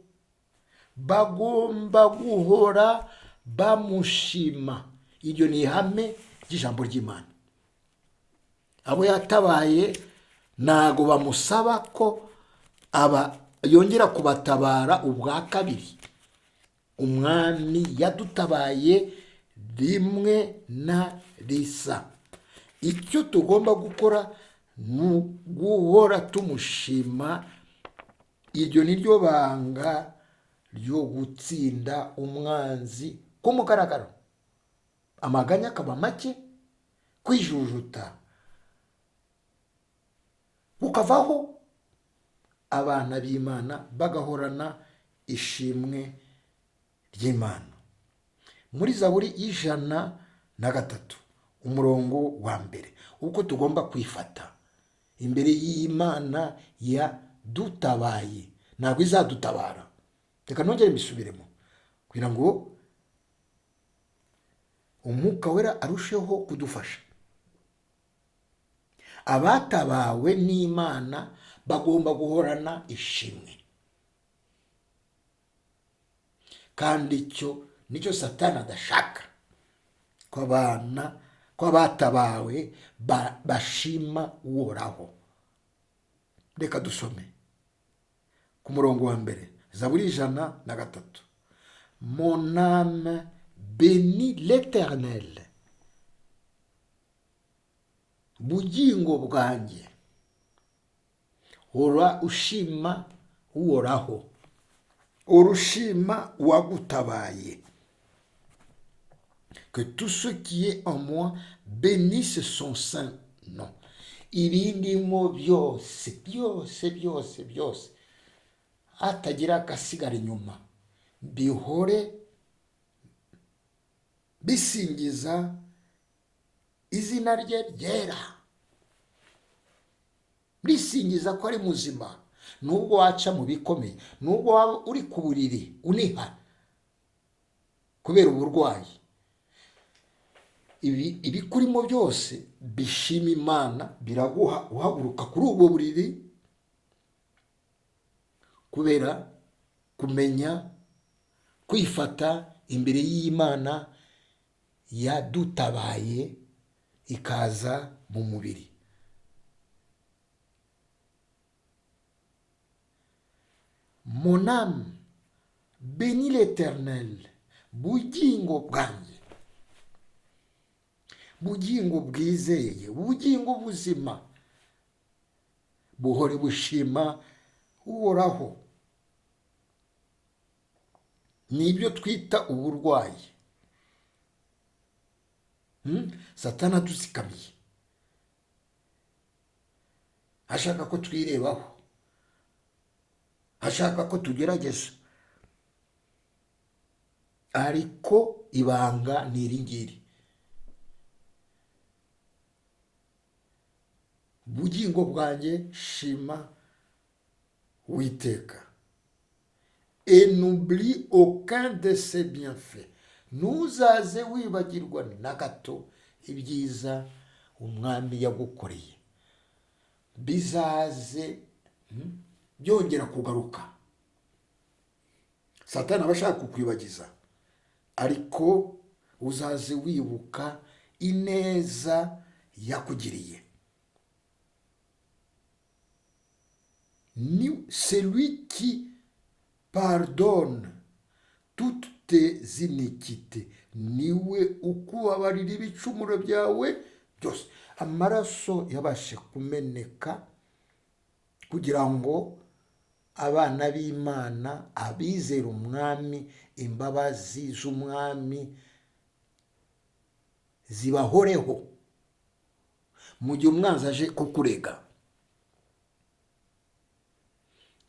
bagomba guhora bamushima. Iryo ni ihame ry'ijambo ry'Imana. Abo yatabaye ntago bamusaba ko aba yongera kubatabara ubwa kabiri. Umwami yadutabaye rimwe na risa. Icyo tugomba gukora ni guhora tumushima. Iryo ni ryo banga ryo gutsinda umwanzi ku mugaragaro. Amaganya akaba make, kwijujuta kukavaho, abana b'Imana bagahorana ishimwe ry'Imana. Muri Zaburi 103 umurongo wa 1, uko tugomba kwifata imbere y'Imana yadutabaye. Ntabwo izadutabara. Reka nongere mbisubiremo kugira ngo Umwuka Wera arusheho kudufasha. Abatabawe n'Imana bagomba guhorana ishimwe, kandi icyo nicyo Satani adashaka, ko abana, ko abatabawe bashima Uhoraho. Reka dusome ku murongo wa 1, Zaburi 103. Mon âme bénit l'Éternel. Bugingo bwanjye, hora ushima Uhoraho, urushima uwagutabaye. Que tout ce qui est en moi bénisse son saint nom. Ibindimo byose byose byose byose, hatagira agasigara inyuma, bihore bisingiza izina rye ryera, risingiza ko ari muzima. Nubwo waca mu bikomeye, nubwo waba uri ku buriri uniha kubera uburwayi, ibikurimo byose bishima Imana, biraguha uhaguruka kuri ubwo buriri kubera kumenya kwifata imbere y'Imana yadutabaye ikaza mu mubiri. Mon âme bénit l'Éternel. Bugingo bwanjye, bugingo bwizeye, bugingo buzima, buhore bushima Uhoraho. Nibyo twita uburwayi. Satani adutsikamiye, ashaka ko twirebaho, ashaka ko tugerageza, ariko ibanga ni iri ngiri. Bugingo bwanjye shima Uwiteka. Et n'oublie aucun de ses bienfaits. Ntuzaze wibagirwa na gato ibyiza umwami yagukoreye, bizaze byongera kugaruka. Satani aba ashaka kukwibagiza, ariko uzaze wibuka ineza yakugiriye. Ni celui qui pardonne toutes tes iniquités. Niwe ukubabarira ibicumuro byawe byose. Amaraso yabashe kumeneka kugira ngo abana b'Imana, abizera umwami, imbabazi z'umwami zibahoreho mu gihe umwanzi aje kukurega.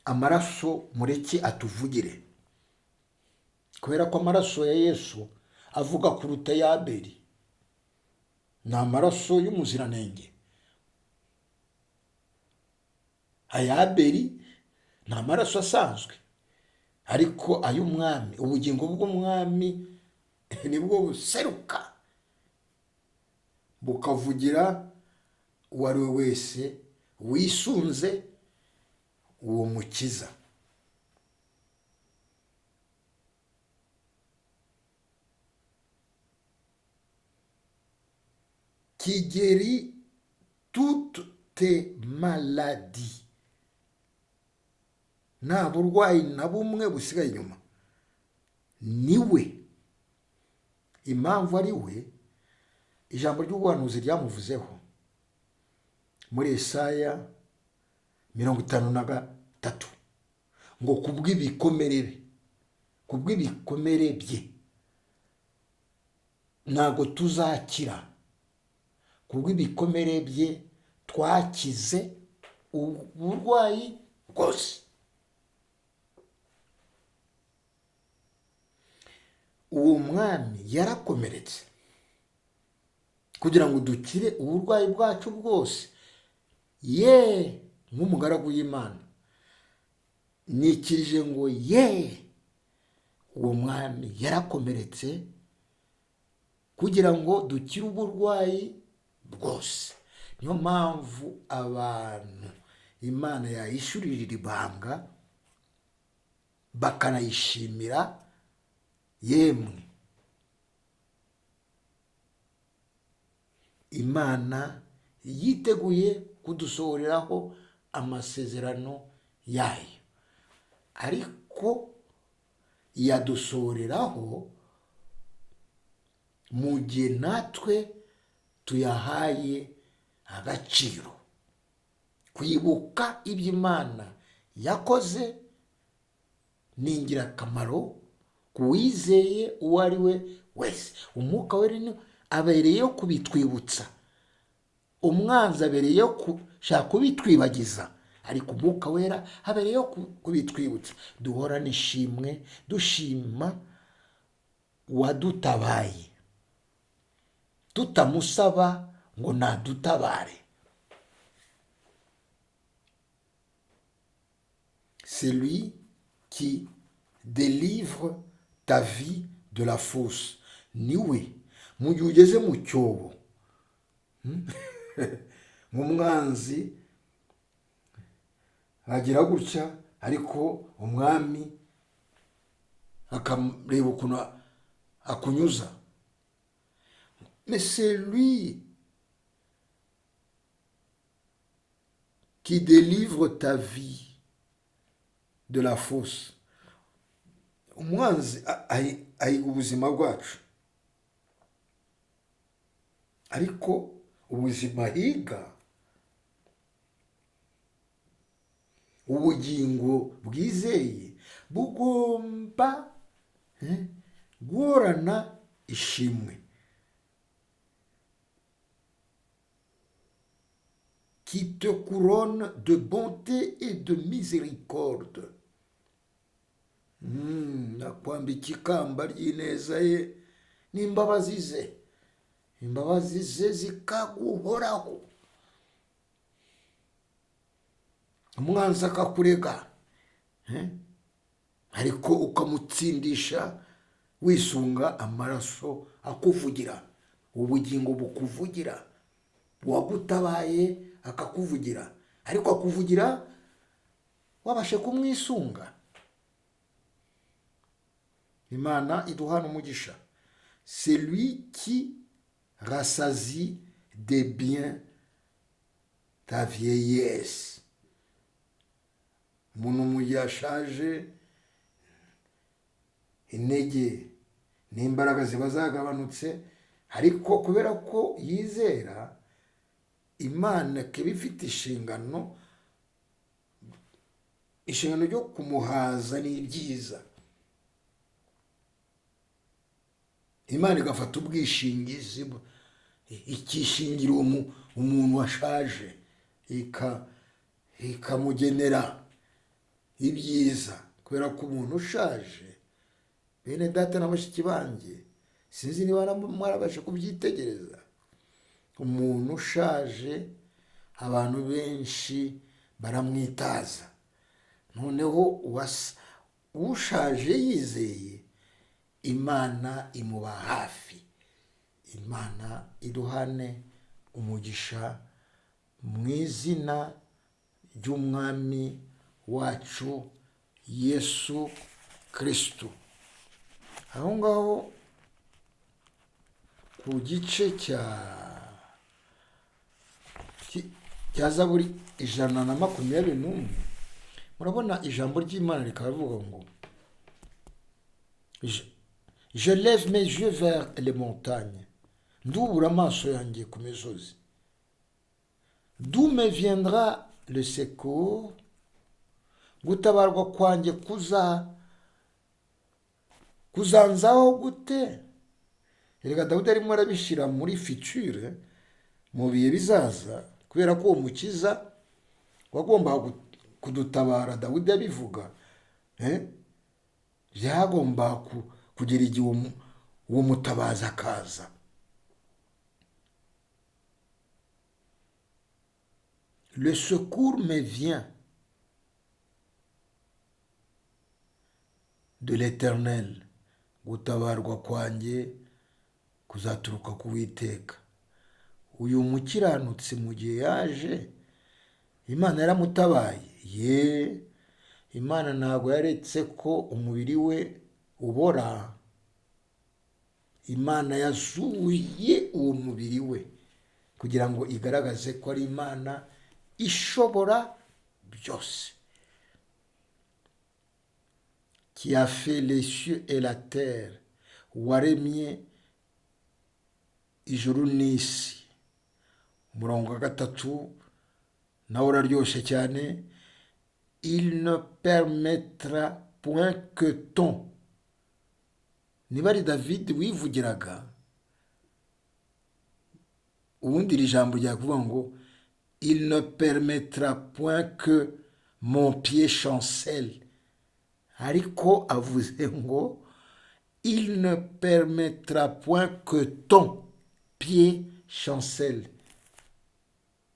Amaraso mureke atuvugire, kubera ko amaraso ya Yesu avuga kuruta ya Abeli. Ni amaraso y'umuziranenge. Aya Abeli ni amaraso asanzwe, ariko ay'umwami, ubugingo bw'umwami nibwo buseruka bukavugira uwo ari we wese wisunze uwo mukiza. Qui guérit toutes tes maladies. Nta burwayi na bumwe busigaye inyuma. Niwe. Impamvu ari we, ijambo ry'ubuhanuzi ryamuvuzeho muri Yesaya 53 ngo kubw'ibikomere bye, kubw'ibikomere bye ntabwo tuzakira, kubw'ibikomere bye twakize uburwayi bwose. Uwo mwami yarakomeretse kugira ngo dukire uburwayi bwacu bwose. Ye nk'umugaragu w'Imana nikirije ngo ye uwo mwami yarakomeretse kugira ngo dukire uburwayi bwose. Niyo mpamvu abantu Imana yayishurira ibanga bakanayishimira. Yemwe Imana yiteguye kudusohoreraho amasezerano yayo, ariko yadusohoreraho mu gihe natwe tuyahaye agaciro. Kwibuka ibyo Imana yakoze ni ingirakamaro ku wizeye uwo ari we wese. Umwuka Wera abereyeho kubitwibutsa, umwanzi abereyeho gushaka kubitwibagiza, ariko Umwuka Wera abereyeho kubitwibutsa. Duhorane ishimwe, dushima uwadutabaye, tutamusaba ngo nadutabare. C'est lui qui délivre ta vie de la fosse. Niwe mu gihe ugeze mu cyobo, nk'umwanzi agira gutya, ariko umwami akareba ukuntu akunyuza. Mais c'est lui qui délivre ta vie de la fosse. Umwanzi ahiga ubuzima bwacu, ariko ubuzima ahiga, ubugingo bwizeye bugomba guhorana ishimwe. Qui te couronne de bonté et de miséricorde. Akwambika ikamba ry'ineza ye n'imbabazi ze, imbabazi ze zikaguhoraho. Umwanzi akakurega, ariko ukamutsindisha wisunga amaraso akuvugira, ubugingo bukuvugira, uwagutabaye akakuvugira, ariko akuvugira wabashe kumwisunga. Imana iduhana umugisha. C'est lui qui rassasie des biens ta vieillesse. Umuntu mu gihe ashaje, Intege n'imbaraga ziba zagabanutse, ariko kubera ko yizera Imana ikaba ifite inshingano yo kumuhaza n'ibyiza, Imana igafata ubwishingizi, ikishingira umuntu washaje, ikamugenera ibyiza. Kubera ko umuntu ushaje, bene data na bashiki banjye, sinzi niba mwarabasha kubyitegereza, umuntu ushaje abantu benshi baramwitaza. Noneho ushaje yizeye Imana imuba hafi. Imana iduhane umugisha mu izina ry'Umwami wacu Yesu Kristo. Aho ngaho ku gice cya Zaburi 121, murabona ijambo ry'Imana rikaba rivuga ngo Je lève mes yeux vers les montagnes, ndubura amaso yanjye ku misozi. D'où me viendra le secours? Gutabarwa kwanjye kuzanzaho gute? Erega Dawidi arimo arabishyira muri future, mu bihe bizaza, kubera ko uwo mukiza wagombaga kudutabara, Dawidi abivuga, byagomba kugera igihe uwo mutabazi akaza. Le secours me vient de l'Éternel. Gutabarwa kwanjye kuzaturuka ku Uwiteka. Uyu mukiranutsi mu gihe yaje, Imana yaramutabaye. Ye, Imana ntabwo yaretse ko umubiri we ubora. Imana yazuye uwo mubiri we kugira ngo igaragaze ko ari Imana ishobora byose. Qui a fait les cieux et la terre, waremye ijuru n'isi. Umurongo wa 3 nawo uraryoshye cyane. Il ne permettra point que ton. Niba ari David wivugiraga, ubundi iri jambo ryakuvuga ngo il ne permettra point que mon pied chancelle, ariko avuze ngo il ne permettra point que ton pied chancelle.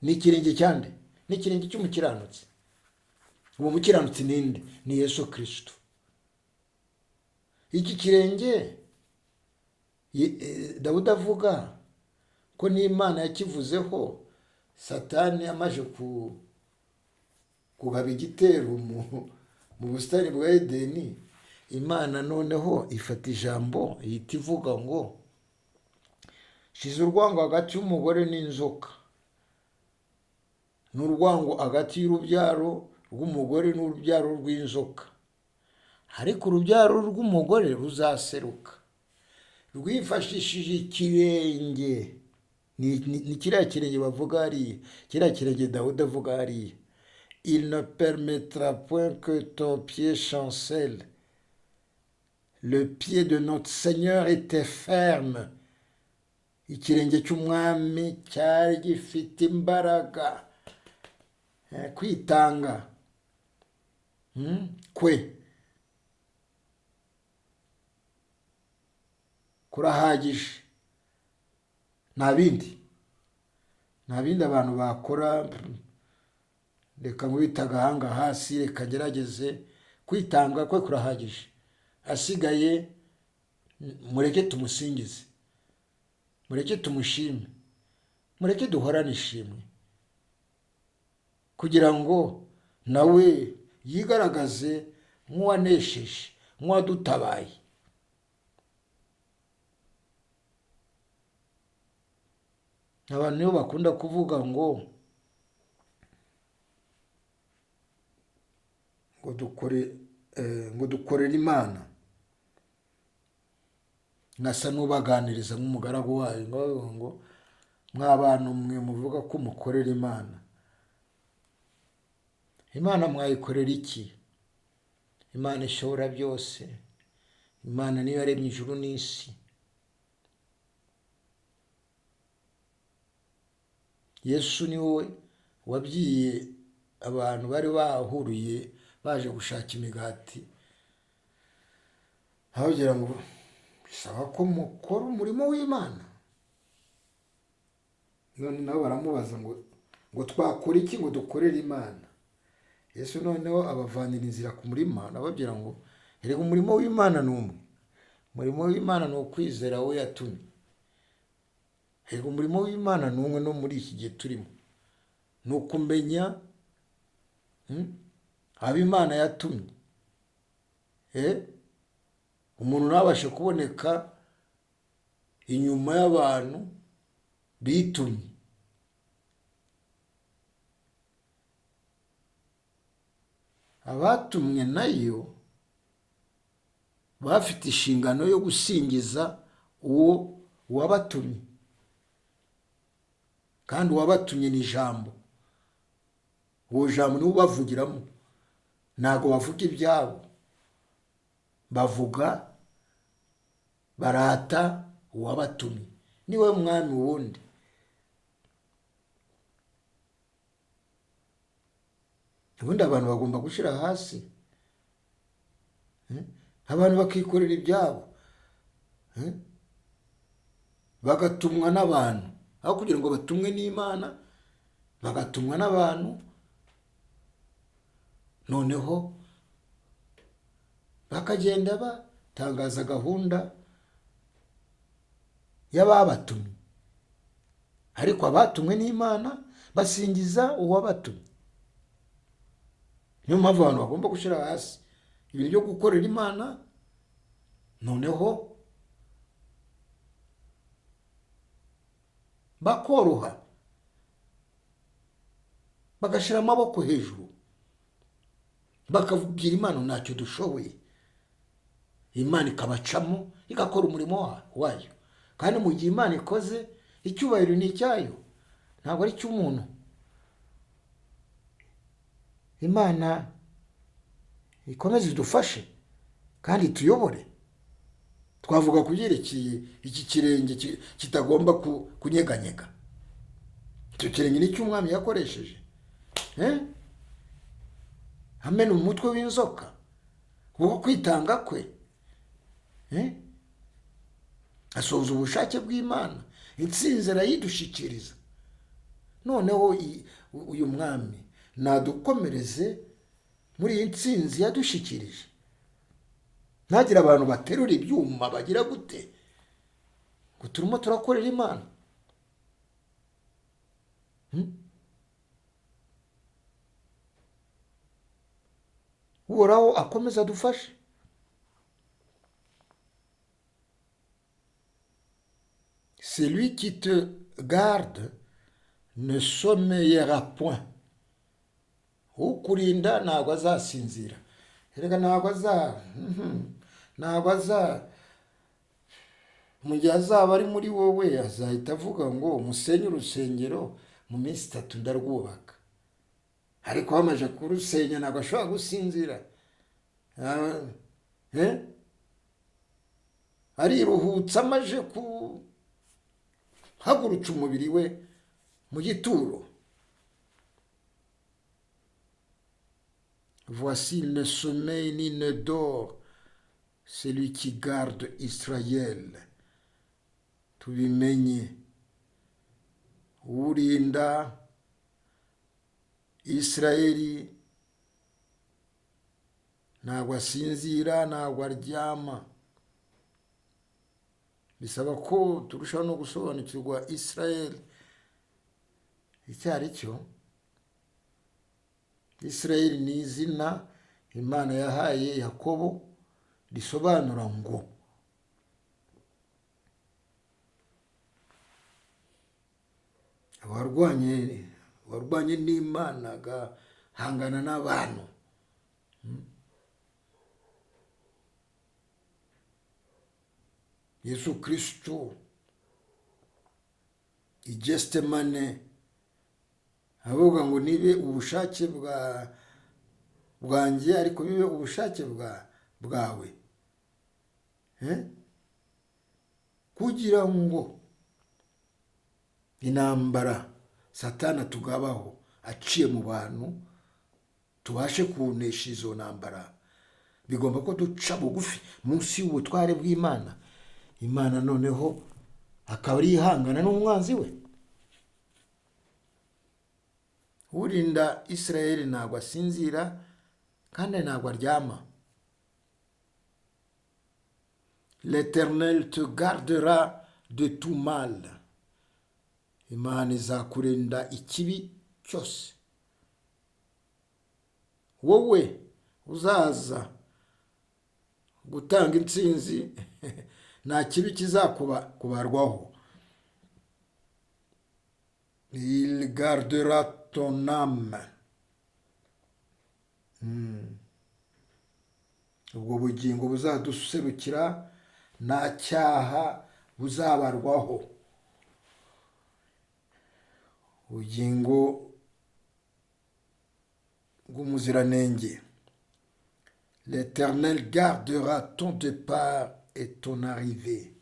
Ni ikirenge cyande? Ni ikirenge cy'umukiranutsi. Uwo mukiranutsi ninde? Ni Yesu Kristo. Iki kirenge Dawudi avuga ko n'Imana yakivuzeho, Satani amaze kugaba igitero mu busitani bwa Edeni, Imana noneho ifata ijambo ihita ivuga ngo shize urwango hagati y'umugore n'inzoka, n'urwango hagati y'urubyaro rw'umugore n'urubyaro rw'inzoka, ariko urubyaro rw'umugore ruzaseruka rwifashishije ikirenge. Ni kiriya kirenge bavuga hariya, kiriya kirenge Dawudi avuga hariya. Il ne permettra point que ton pied chancelle. Le pied de notre Seigneur était ferme. Ikirenge cy'umwami cyari gifite imbaraga. Kwitanga kwe kurahagije. Nta bindi, nta bindi abantu bakora. Reka nkubite agahanga hasi, reka ngerageze. Kwitanga kwe kurahagije. Asigaye mureke tumusingize, mureke tumushime, mureke duhorane ishimwe, kugira ngo nawe yigaragaze nk'uwanesheje, nk'uwadutabaye. Abantu nibo bakunda kuvuga ngo ngo dukorere Imana. Nkasa n'ubaganiriza nk'umugaragu wayo, ngo ngo mw'abantu mwe muvuga ko mukorera Imana, Imana mwayikorera iki? Imana ishobora byose, Imana niyo yaremye ijuru n'isi. Yesu ni wowe wabwiye abantu bari bahuriye baje gushaka imigati, ababwira ngo bisaba ko mukora umurimo w'Imana. None nabo baramubaza ngo twakora iki ngo dukorere Imana? Yesu noneho abavanira inzira ku murima, arababwira ngo erega umurimo w'Imana ni umwe, umurimo w'Imana ni ukwizera we yatumye. Erega umurimo w'Imana ni umwe no muri iki gihe turimo, ni ukumenya abo Imana yatumye. Umuntu ntabashe kuboneka inyuma y'abantu bitumye. Abatumwe nayo bafite inshingano yo gusingiza uwo wabatumye, kandi uwabatumye ni ijambo. Uwo jambo niwe ubavugiramo, ntabwo bavuga ibyabo, bavuga barata uwabatumye, niwe mwami wundi. Ubundi abantu bagomba gushyira hasi, abantu bakikorera ibyabo, bagatumwa n'abantu, aho kugira ngo batumwe n'Imana bagatumwa n'abantu. Noneho bakagenda batangaza gahunda y'ababatumye, ariko abatumwe n'Imana basingiza uwabatumye. Niyo mpamvu abantu bagomba gushyira hasi ibintu byo gukorera Imana, noneho bakoroha, bagashyira amaboko hejuru, bakabwira Imana ntacyo dushoboye. Imana ikabacamo igakora umurimo wayo. Kandi mu gihe Imana ikoze, icyubahiro ni icyayo, ntabwo ari icy'umuntu. Imana ikomeze idufashe kandi ituyobore. Twavuga ku byerekeye iki kirenge kitagomba kunyeganyega. Icyo kirenge ni icy'umwami yakoresheje, amena umutwe w'inzoka kuko kwitanga kwe, asohoza ubushake bw'Imana, intsinzi arayidushyikiriza. Noneho uyu mwami nadukomereze muri iyi ntsinzi yadushyikirije, ntagire abantu baterura ibyuma bagira gute ngo turimo turakorera Imana. Uhoraho akomeza adufashe. Celui qui te garde ne sommeillera point. Ukurinda ntabwo azasinzira. Erega ntabwo aza, ntabwo aza. Mu gihe azaba ari muri wowe azahita avuga ngo musenye urusengero mu minsi 3 ndarwubaka. Ariko bamaze kurusenya ntabwo ashobora gusinzira. Ariruhutsa amaze kuhagurutsa umubiri we mu gituro. Voici, il ne sommeille ni ne dort, celui qui garde Israël. Tubimenye, urinda Israeli ntabwo asinzira, ntabwo aryama. Bisaba ko turushaho no gusobanukirwa Israel icyo ari cyo. Israel ni izina Imana yahaye Yakobo risobanura ngo abarwanye n'Imana agahangana n'abantu. Yesu Kristo i Getsemane avuga ngo nibe ubushake bwanjye ariko bibe ubushake bwawe, kugira ngo intambara Satani atugabaho aciye mu bantu tubashe kunesha izo ntambara, bigomba ko duca bugufi munsi y'ubutware bw'Imana. Imana noneho akaba ari ihangana n'umwanzi we. Urinda Israel ntabwo asinzira kandi ntabwo aryama. L'Éternel te gardera de tout mal. Imana izakurinda ikibi cyose. Wowe uzaza gutanga intsinzi, nta kibi kizakubarwaho. Il gardera ton âme. Ubwo bugingo buzaduserukira nta cyaha buzabarwaho. Ubugingo bw'umuziranenge. L'Éternel gardera ton départ et ton arrivée.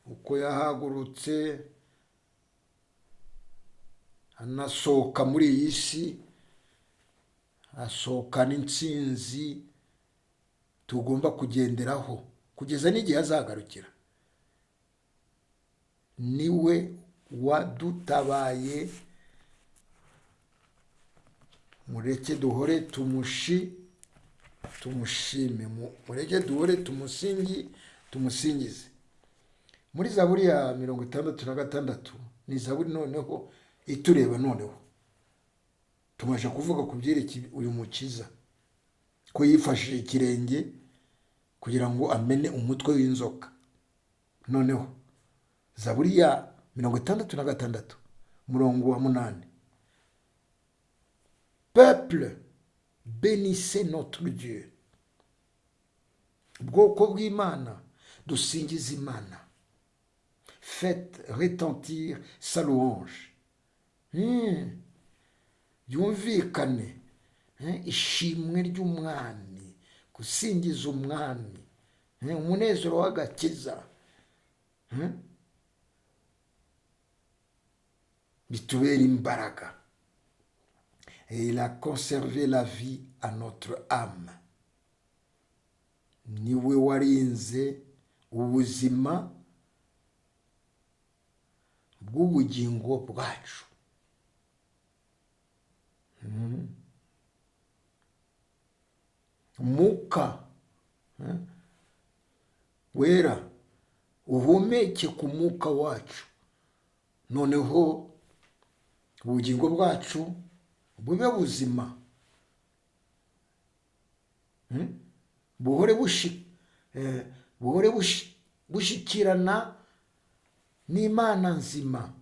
Uko yahagurutse anasohoka muri iyi si, asohokana intsinzi tugomba kugenderaho kugeza n'igihe azagarukira. Niwe wadutabaye, mureke duhore tumushime, mureke duhore tumusingize. Muri Zaburi ya 66, ni zaburi noneho itureba. Noneho tumaze kuvuga ku byerekeye uyu mukiza, ko yifashishije ikirenge kugira ngo amene umutwe w'inzoka. Noneho Zaburi ya 66, umurongo wa 8: "Peuple, bénissez notre Dieu." Ubwoko bw'Imana, dusingize Imana. "Faites retentir sa louange." Byumvikane ishimwe ry'umwami, gusingiza umwami, umunezero w'agakiza, bitubera imbaraga. "Et il a conservé la vie à notre âme." Niwe warinze ubuzima bw'ubugingo bwacu. Umwuka wera uhumeke ku mwuka wacu, noneho ubugingo bwacu bube buzima, buhore bushyikirana n'Imana nzima.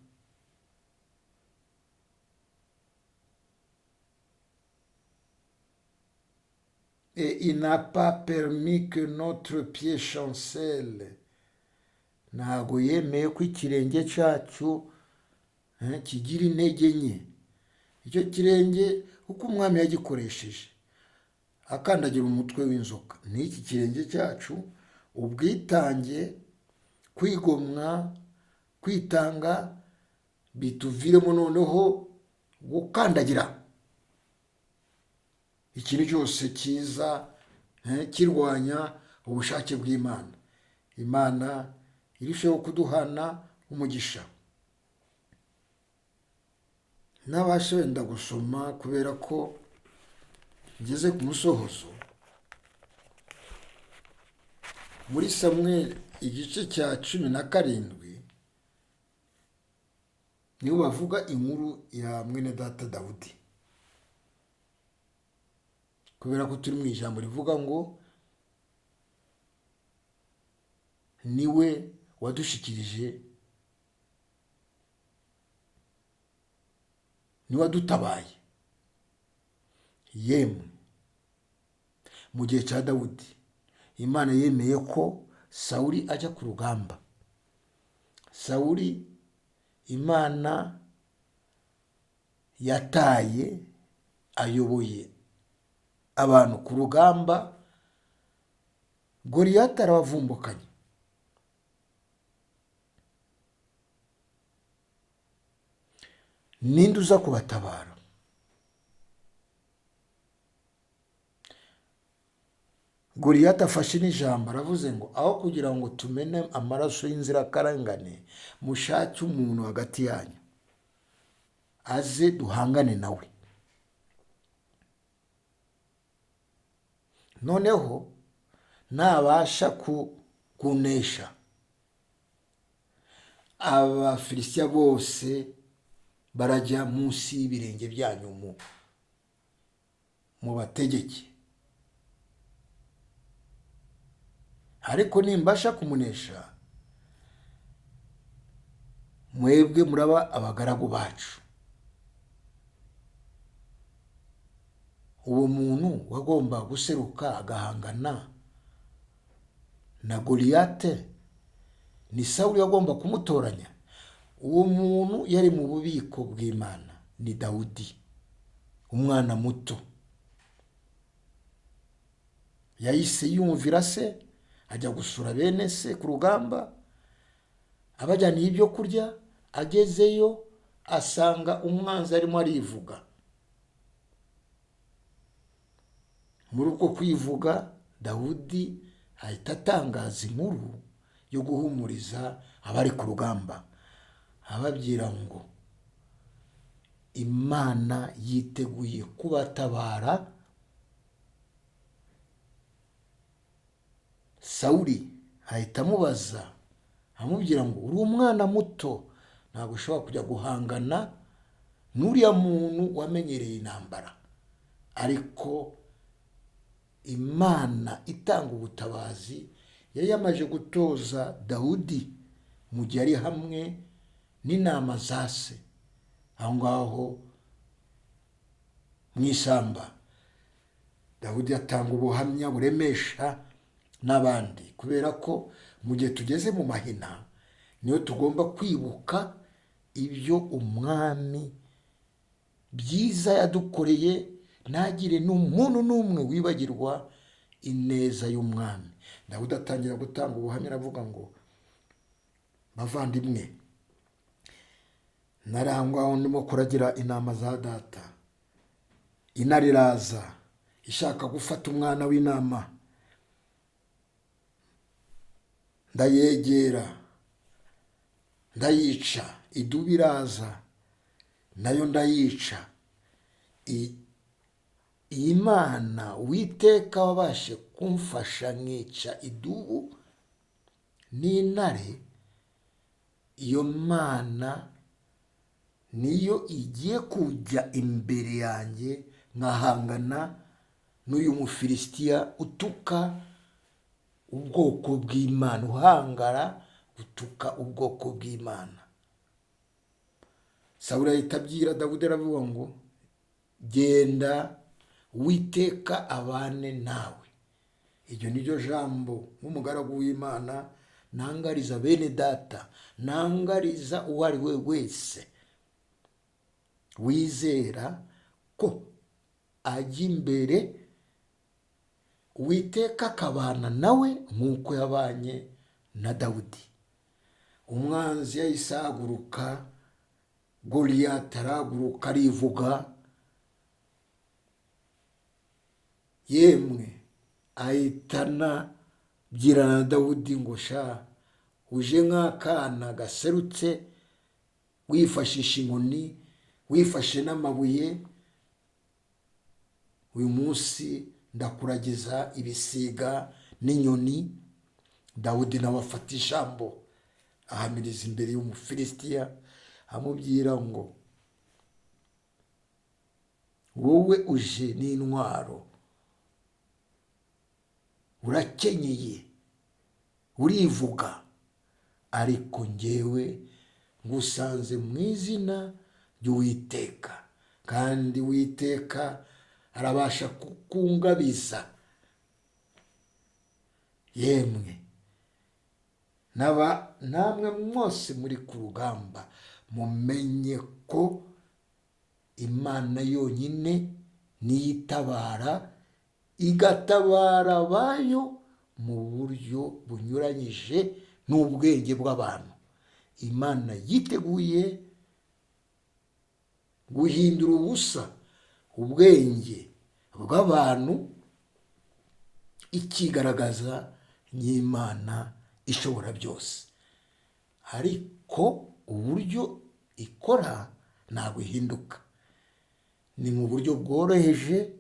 "Et il n'a pas permis que notre pied chancelle." Ntabwo yemeye ko ikirenge cyacu kigira intege nke. Icyo kirenge, kuko umwami yagikoresheje akandagira umutwe w'inzoka, n'iki kirenge cyacu, ubwitange, kwigomwa, kwitanga, bituviremo noneho gukandagira ikintu cyose cyiza kirwanya ubushake bw'Imana. Imana irusheho kuduhana umugisha. Nabasha wenda gusoma kubera ko ngeze ku musohozo. Muri Samweli igice cya 17 niho bavuga inkuru ya mwene data Dawudi, kubera ko turi mu ijambo rivuga ngo niwe wadushikirije, niwe wadutabaye. Yemwe, mu gihe cya Dawudi Imana yemeye ko Sawuli ajya ku rugamba. Sawuli Imana yataye ayoboye abantu ku rugamba, Goliyati arabavumbukanye. Ninde uza kubatabara? Goliyati afashe n'ijambo aravuze ngo aho kugira ngo tumene amaraso y'inzirakarengane, mushake umuntu hagati yanyu aze duhangane nawe. Noneho nabasha kunesha Abafilisitiya bose barajya munsi y'ibirenge byanyu mu bategeke. Ariko nimbasha kumunesha, mwebwe muraba abagaragu bacu. Uwo muntu wagomba guseruka agahangana na Goliyate ni Sawuli wagomba kumutoranya. Uwo muntu yari mu bubiko bw'Imana ni Dawudi, umwana muto. Yahise yumvira se, ajya gusura bene se ku rugamba, abajyaniye ibyo kurya. Agezeyo asanga umwanzi arimo arivuga. Muri uko kwivuga, Dawudi ahita atangaza inkuru yo guhumuriza abari ku rugamba, ababwira ngo Imana yiteguye kubatabara. Sawuli ahita amubaza, amubwira ngo uri umwana muto, ntabwo ushobora kujya guhangana n'uriya muntu wamenyereye intambara. Ariko Imana itanga ubutabazi yari yamaze gutoza Dawudi mu gihe ari hamwe n'intama za se aho ngaho mu ishyamba. Dawudi atanga ubuhamya buremesha n'abandi, kubera ko mu gihe tugeze mu mahina niyo tugomba kwibuka ibyo umwami byiza yadukoreye, ntagire n'umuntu n'umwe wibagirwa ineza y'umwami. Dawudi atangira gutanga ubuhamya aravuga ngo bavandimwe, narangwaho ndimo kuragira intama za data, intare iraza ishaka gufata umwana w'intama, ndayegera ndayica, idubu iraza nayo ndayica. Imana Uwiteka wabashe kumfasha nkica idubu n'intare, iyo Mana niyo igiye kujya imbere yanjye nkahangana n'uyu Mufilisitiya utuka ubwoko bw'Imana, uhangara utuka ubwoko bw'Imana. Sawuli ahita abwira Dawudi aravuga ngo genda Uwiteka abane nawe. Iryo ni ryo jambo nk'umugaragu w'Imana nangariza bene data, nangariza uwo ari we wese wizera ko ajya imbere Uwiteka akabana nawe nk'uko yabanye na Dawudi. Umwanzi yahise ahaguruka, Goliyati arahaguruka arivuga, yemwe ahitana byirana na Dawudi ngo sha uje nk'akana gaserutse, wifashisha inkoni, wifashe n'amabuye, uyu munsi ndakuragiza ibisiga n'inyoni. Dawudi nawe afata ijambo ahamiriza imbere y'Umufilisitiya, amubwira ngo wowe uje n'intwaro, urakenyeye, urivuga, ariko njyewe ngusanze mu izina ry'Uwiteka, kandi Uwiteka arabasha kukungabiza. Yemwe Namwe mwose muri ku rugamba, mumenye ko Imana yonyine niyitabara, igatabara abayo mu buryo bunyuranyije n'ubwenge bw'abantu. Imana yiteguye guhindura ubusa ubwenge bw'abantu, ikigaragaza nk'Imana ishobora byose. Ariko uburyo ikora ntabwo ihinduka, ni mu buryo bworoheje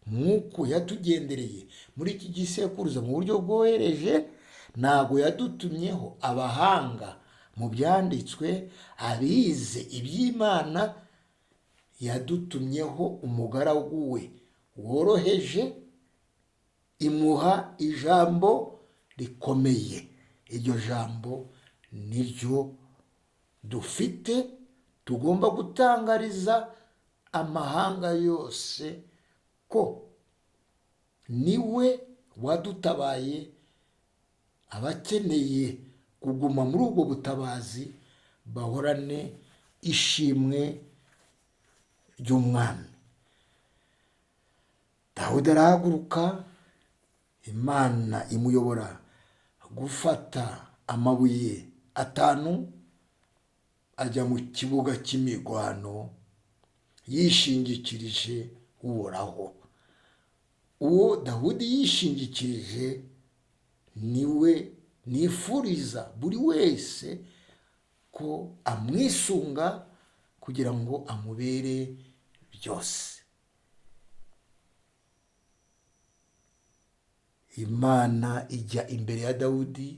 nk'uko yatugendereye muri iki gisekuruza mu buryo bworoheje. Ntabwo yadutumyeho abahanga mu byanditswe, abize iby'Imana, yadutumyeho umugaragu we woroheje, imuha ijambo rikomeye. Iryo jambo niryo dufite, tugomba gutangariza amahanga yose ko niwe wadutabaye. Abakeneye kuguma muri ubwo butabazi bahorane ishimwe ry'umwami. Dawudi arahaguruka, Imana imuyobora gufata amabuye 5, ajya mu kibuga cy'imirwano yishingikirije Uhoraho. Uwo Dawudi yishingikirije niwe nifuriza buri wese ko amwisunga kugira ngo amubere byose. Imana ijya imbere ya Dawudi,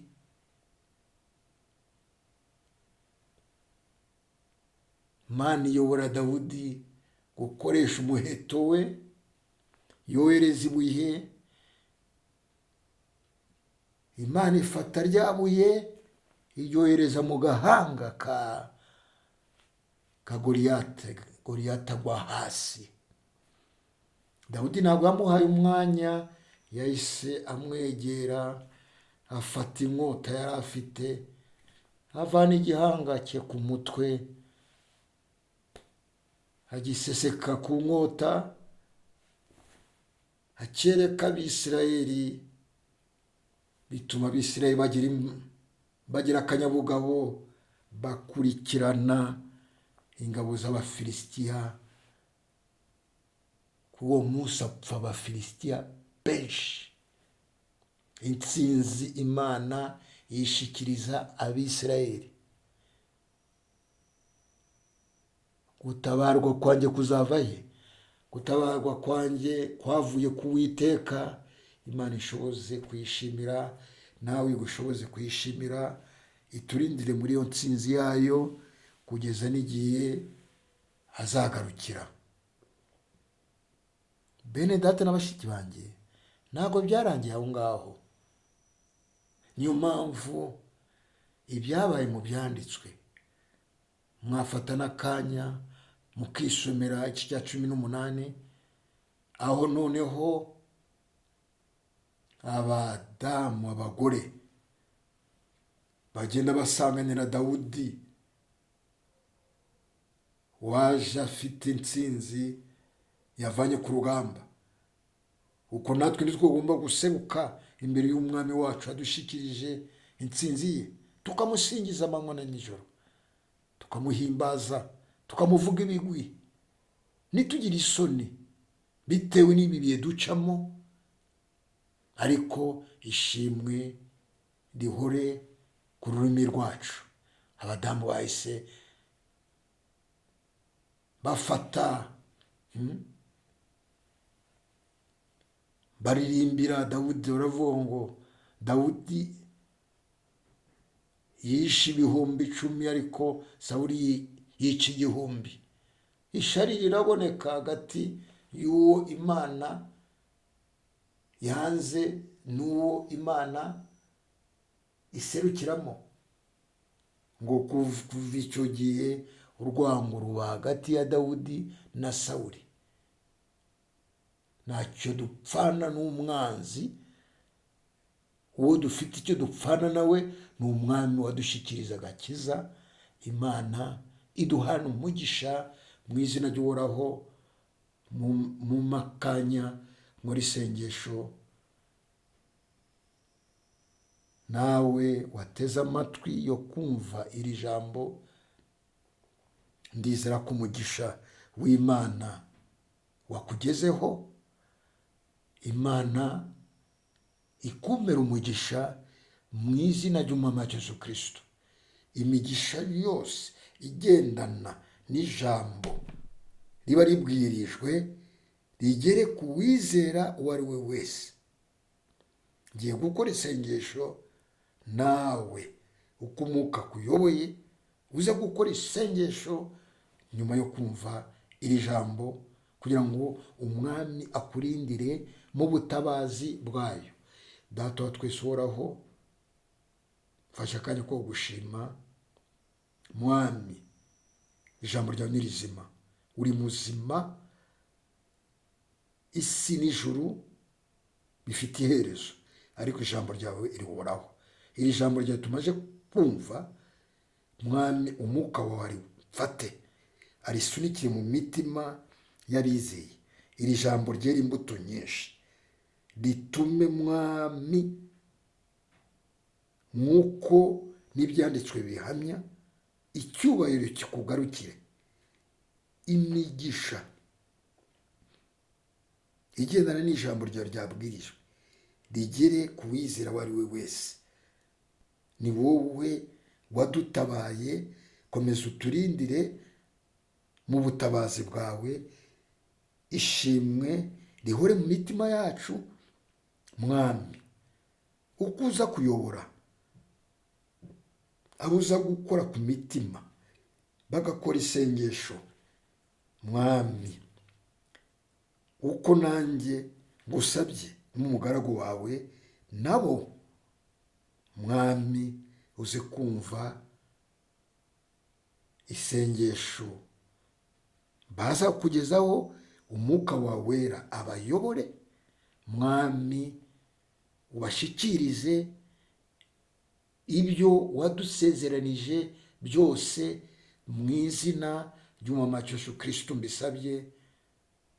Imana iyobora Dawudi gukoresha umuheto we, yohereza ibuye. Imana ifata rya buye iryohereza mu gahanga ka Goliyate. Goliyate agwa hasi. Dawudi ntabwo yamuhaye umwanya, yahise amwegera, afata inkota yari afite, avana igihanga cye ku mutwe, agiseseka ku nkota, akereka Abisirayeli. Bituma Abisirayeli bagira akanyabugabo, bakurikirana ingabo z'Abafilisitiya. Kuri uwo munsi apfa Abafilisitiya benshi. Intsinzi Imana yishikiriza Abisirayeli. Gutabarwa kwanjye kuzava he? Gutabarwa kwanjye kwavuye ku Uwiteka. Imana ishoboze kuyishimira, nawe igushoboze kuyishimira, iturindire muri iyo ntsinzi yayo kugeza n'igihe azagarukira. Bene data na bashiki banjye, ntabwo byarangiye aho ngaho. Niyo mpamvu ibyabaye mu byanditswe mwafata n'akanya mukisomera igice cya 18, aho noneho abadamu, abagore bagenda basanganira Dawudi waje afite intsinzi yavanye ku rugamba. Uko natwe ntitugomba guseruka imbere y'umwami wacu adushikirije intsinzi ye, tukamusingiza amanywa na nijoro, tukamuhimbaza, tukamuvuga ibigwi, ntitugire isoni bitewe n'ibi bihe ducamo, ariko ishimwe rihore ku rurimi rwacu. Abadamu bahise bafata baririmbira Dawudi, baravuga ngo Dawudi yishe 10,000, ariko Sawuli yica 1,000. Ishari riraboneka hagati y'uwo Imana yanze n'uwo Imana iserukiramo. Ngo kuva icyo gihe urwango ruba hagati ya Dawudi na Sawuli. Ntacyo dupfana n'umwanzi Uwo dufite icyo dupfana nawe ni Umwami wadushyikiriza agakiza. Imana iduhana umugisha mu izina ry'Uhoraho. Mu makanya muri isengesho, nawe wateze amatwi yo kumva iri jambo, ndizera ko umugisha w'Imana wakugezeho. Imana ikumera umugisha mu izina ry'Umwami wacu Yesu Kristo. Imigisha yose igendana n'ijambo riba ribwirijwe rigere ku wizera uwo ari we wese. Ngiye gukora isengesho, nawe uko Umwuka akuyoboye uze gukora isengesho nyuma yo kumva iri jambo, kugira ngo Umwami akurindire mu butabazi bwayo. Data wa twese uhoraho, mfashe akanya ko gushima. Mwami, ijambo ryawe ni rizima, uri muzima. Isi n'ijuru bifite iherezo, ariko ijambo ryawe rihoraho. Iri jambo ryawe tumaze kumva, Mwami, Umwuka wawe arifate arisunikire mu mitima y'abizeye. Iri jambo ryera imbuto nyinshi, ritume, Mwami, nk'uko n'ibyanditswe bihamya, icyubahiro kikugarukire. Imigisha igendana n'ijambo ryawe ryabwirijwe rigere ku wizera uwo ari we wese. Ni wowe wadutabaye, komeza uturindire mu butabazi bwawe. Ishimwe rihore mu mitima yacu. Mwami, uko uza kuyobora abo uza gukora ku mitima bagakora isengesho, Mwami, uko nanjye ngusabye nk'umugaragu wawe, nabo, Mwami, uze kumva isengesho baza kugezaho. Umwuka wawe wera abayobore, Mwami, ubashyikirize ibyo wadusezeranije byose. Mu izina ry'Umwami wacu Yesu Kristo mbisabye,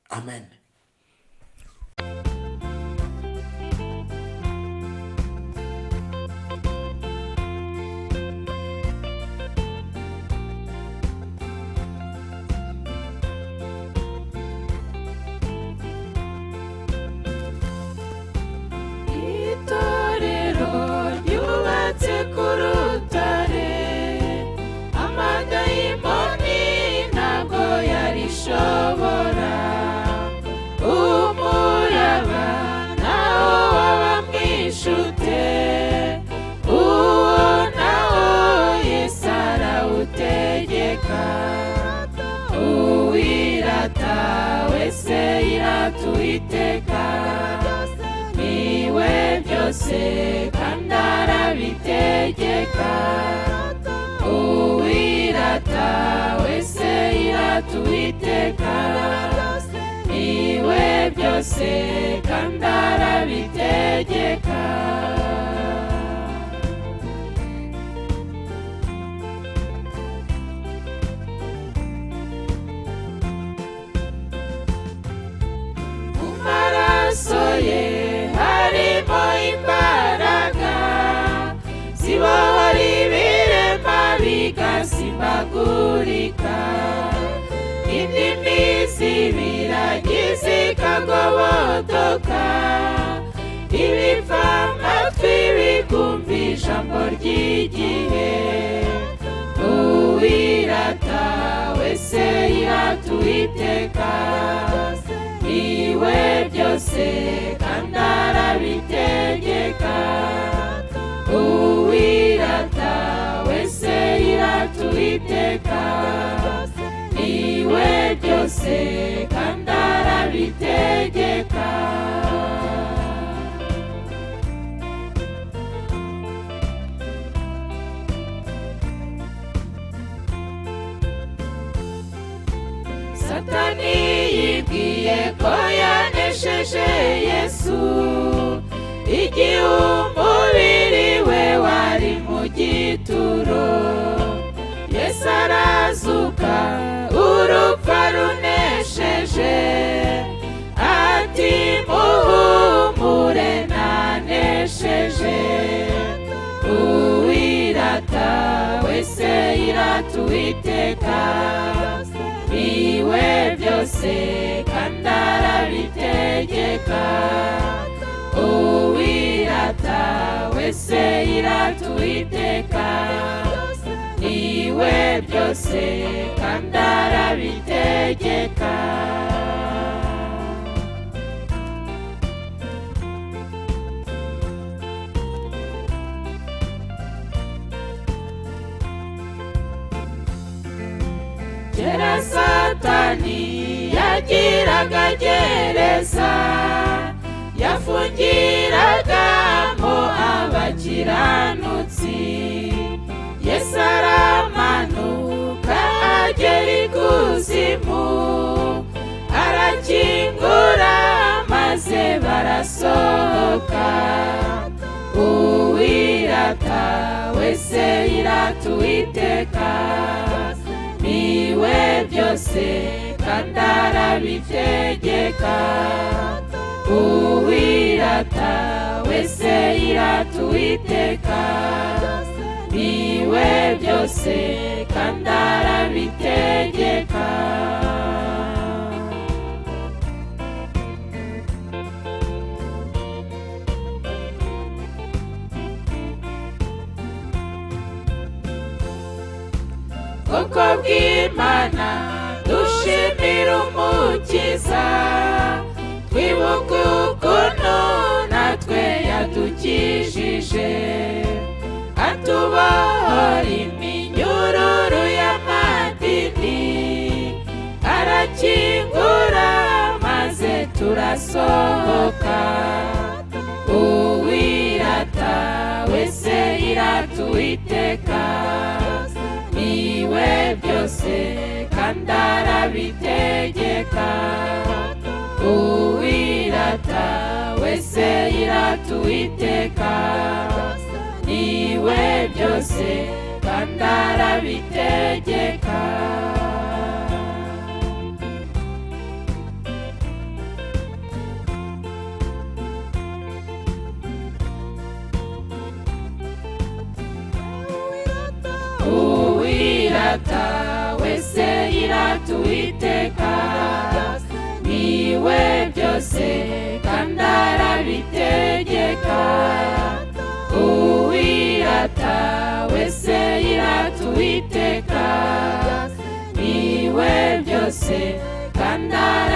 amen. Itorero ryubatse ku rutare, amadayimoni ntabwo yarishobora. Umuraba nawo waba mwishute, uwo nawo Yesu arawutegeka. Uwirata wese yirata Uwiteka, niwe byose kandi arabitegeka. Uwirata wese yirata Uwiteka, niwe byose kandi arabitegeka. Mu maraso ye harimo imbaraga zibohora ibirema bigasimbagurika, indimi z'ibiragi zikagobotoka, ibipfa amatwi bikumva ijambo ry'igihe. Uwirata wese yirata Uwiteka, niwe byose kandi arabitegeka. Uwirata wese yirata Uwiteka, niwe byose kandi arabitegeka. Satani yibwiye ko yanesheje Yesu, igihe umubiri Umubiri we wari mu gituro. Yesu arazuka, urupfu runesheje, ati muhumure nanesheje. Uwirata wese yirata Uwiteka, niwe byose kandi arabitegeka. Uwirata wese yirata Uwiteka, niwe byose kandi arabitegeka. Kera Satani yagiraga gereza, yafungiragamo abakiranutsi. Yesu aramanuka agera ikuzimu, arakingura maze barasohoka. Uwirata wese yirata Uwiteka, niwe byose kandi arabitegeka. Uwirata wese yirata Uwiteka, niwe byose kandi arabitegeka. Bwoko bw'Imana dushimira Umukiza, twibuka ukuntu natwe yadukijije, atubohora iminyururu y'amadini, arakingura maze turasohoka. Uwirata wese yirata Uwiteka, niwe byose kandi arabitegeka. Uwirata wese yirata Uwiteka, niwe byose kandi arabitegeka. Uwirata wese yirata Uwiteka, niwe byose kandi arabitegeka. Uwirata wese yirata Uwiteka, niwe byose kandi arabitegeka.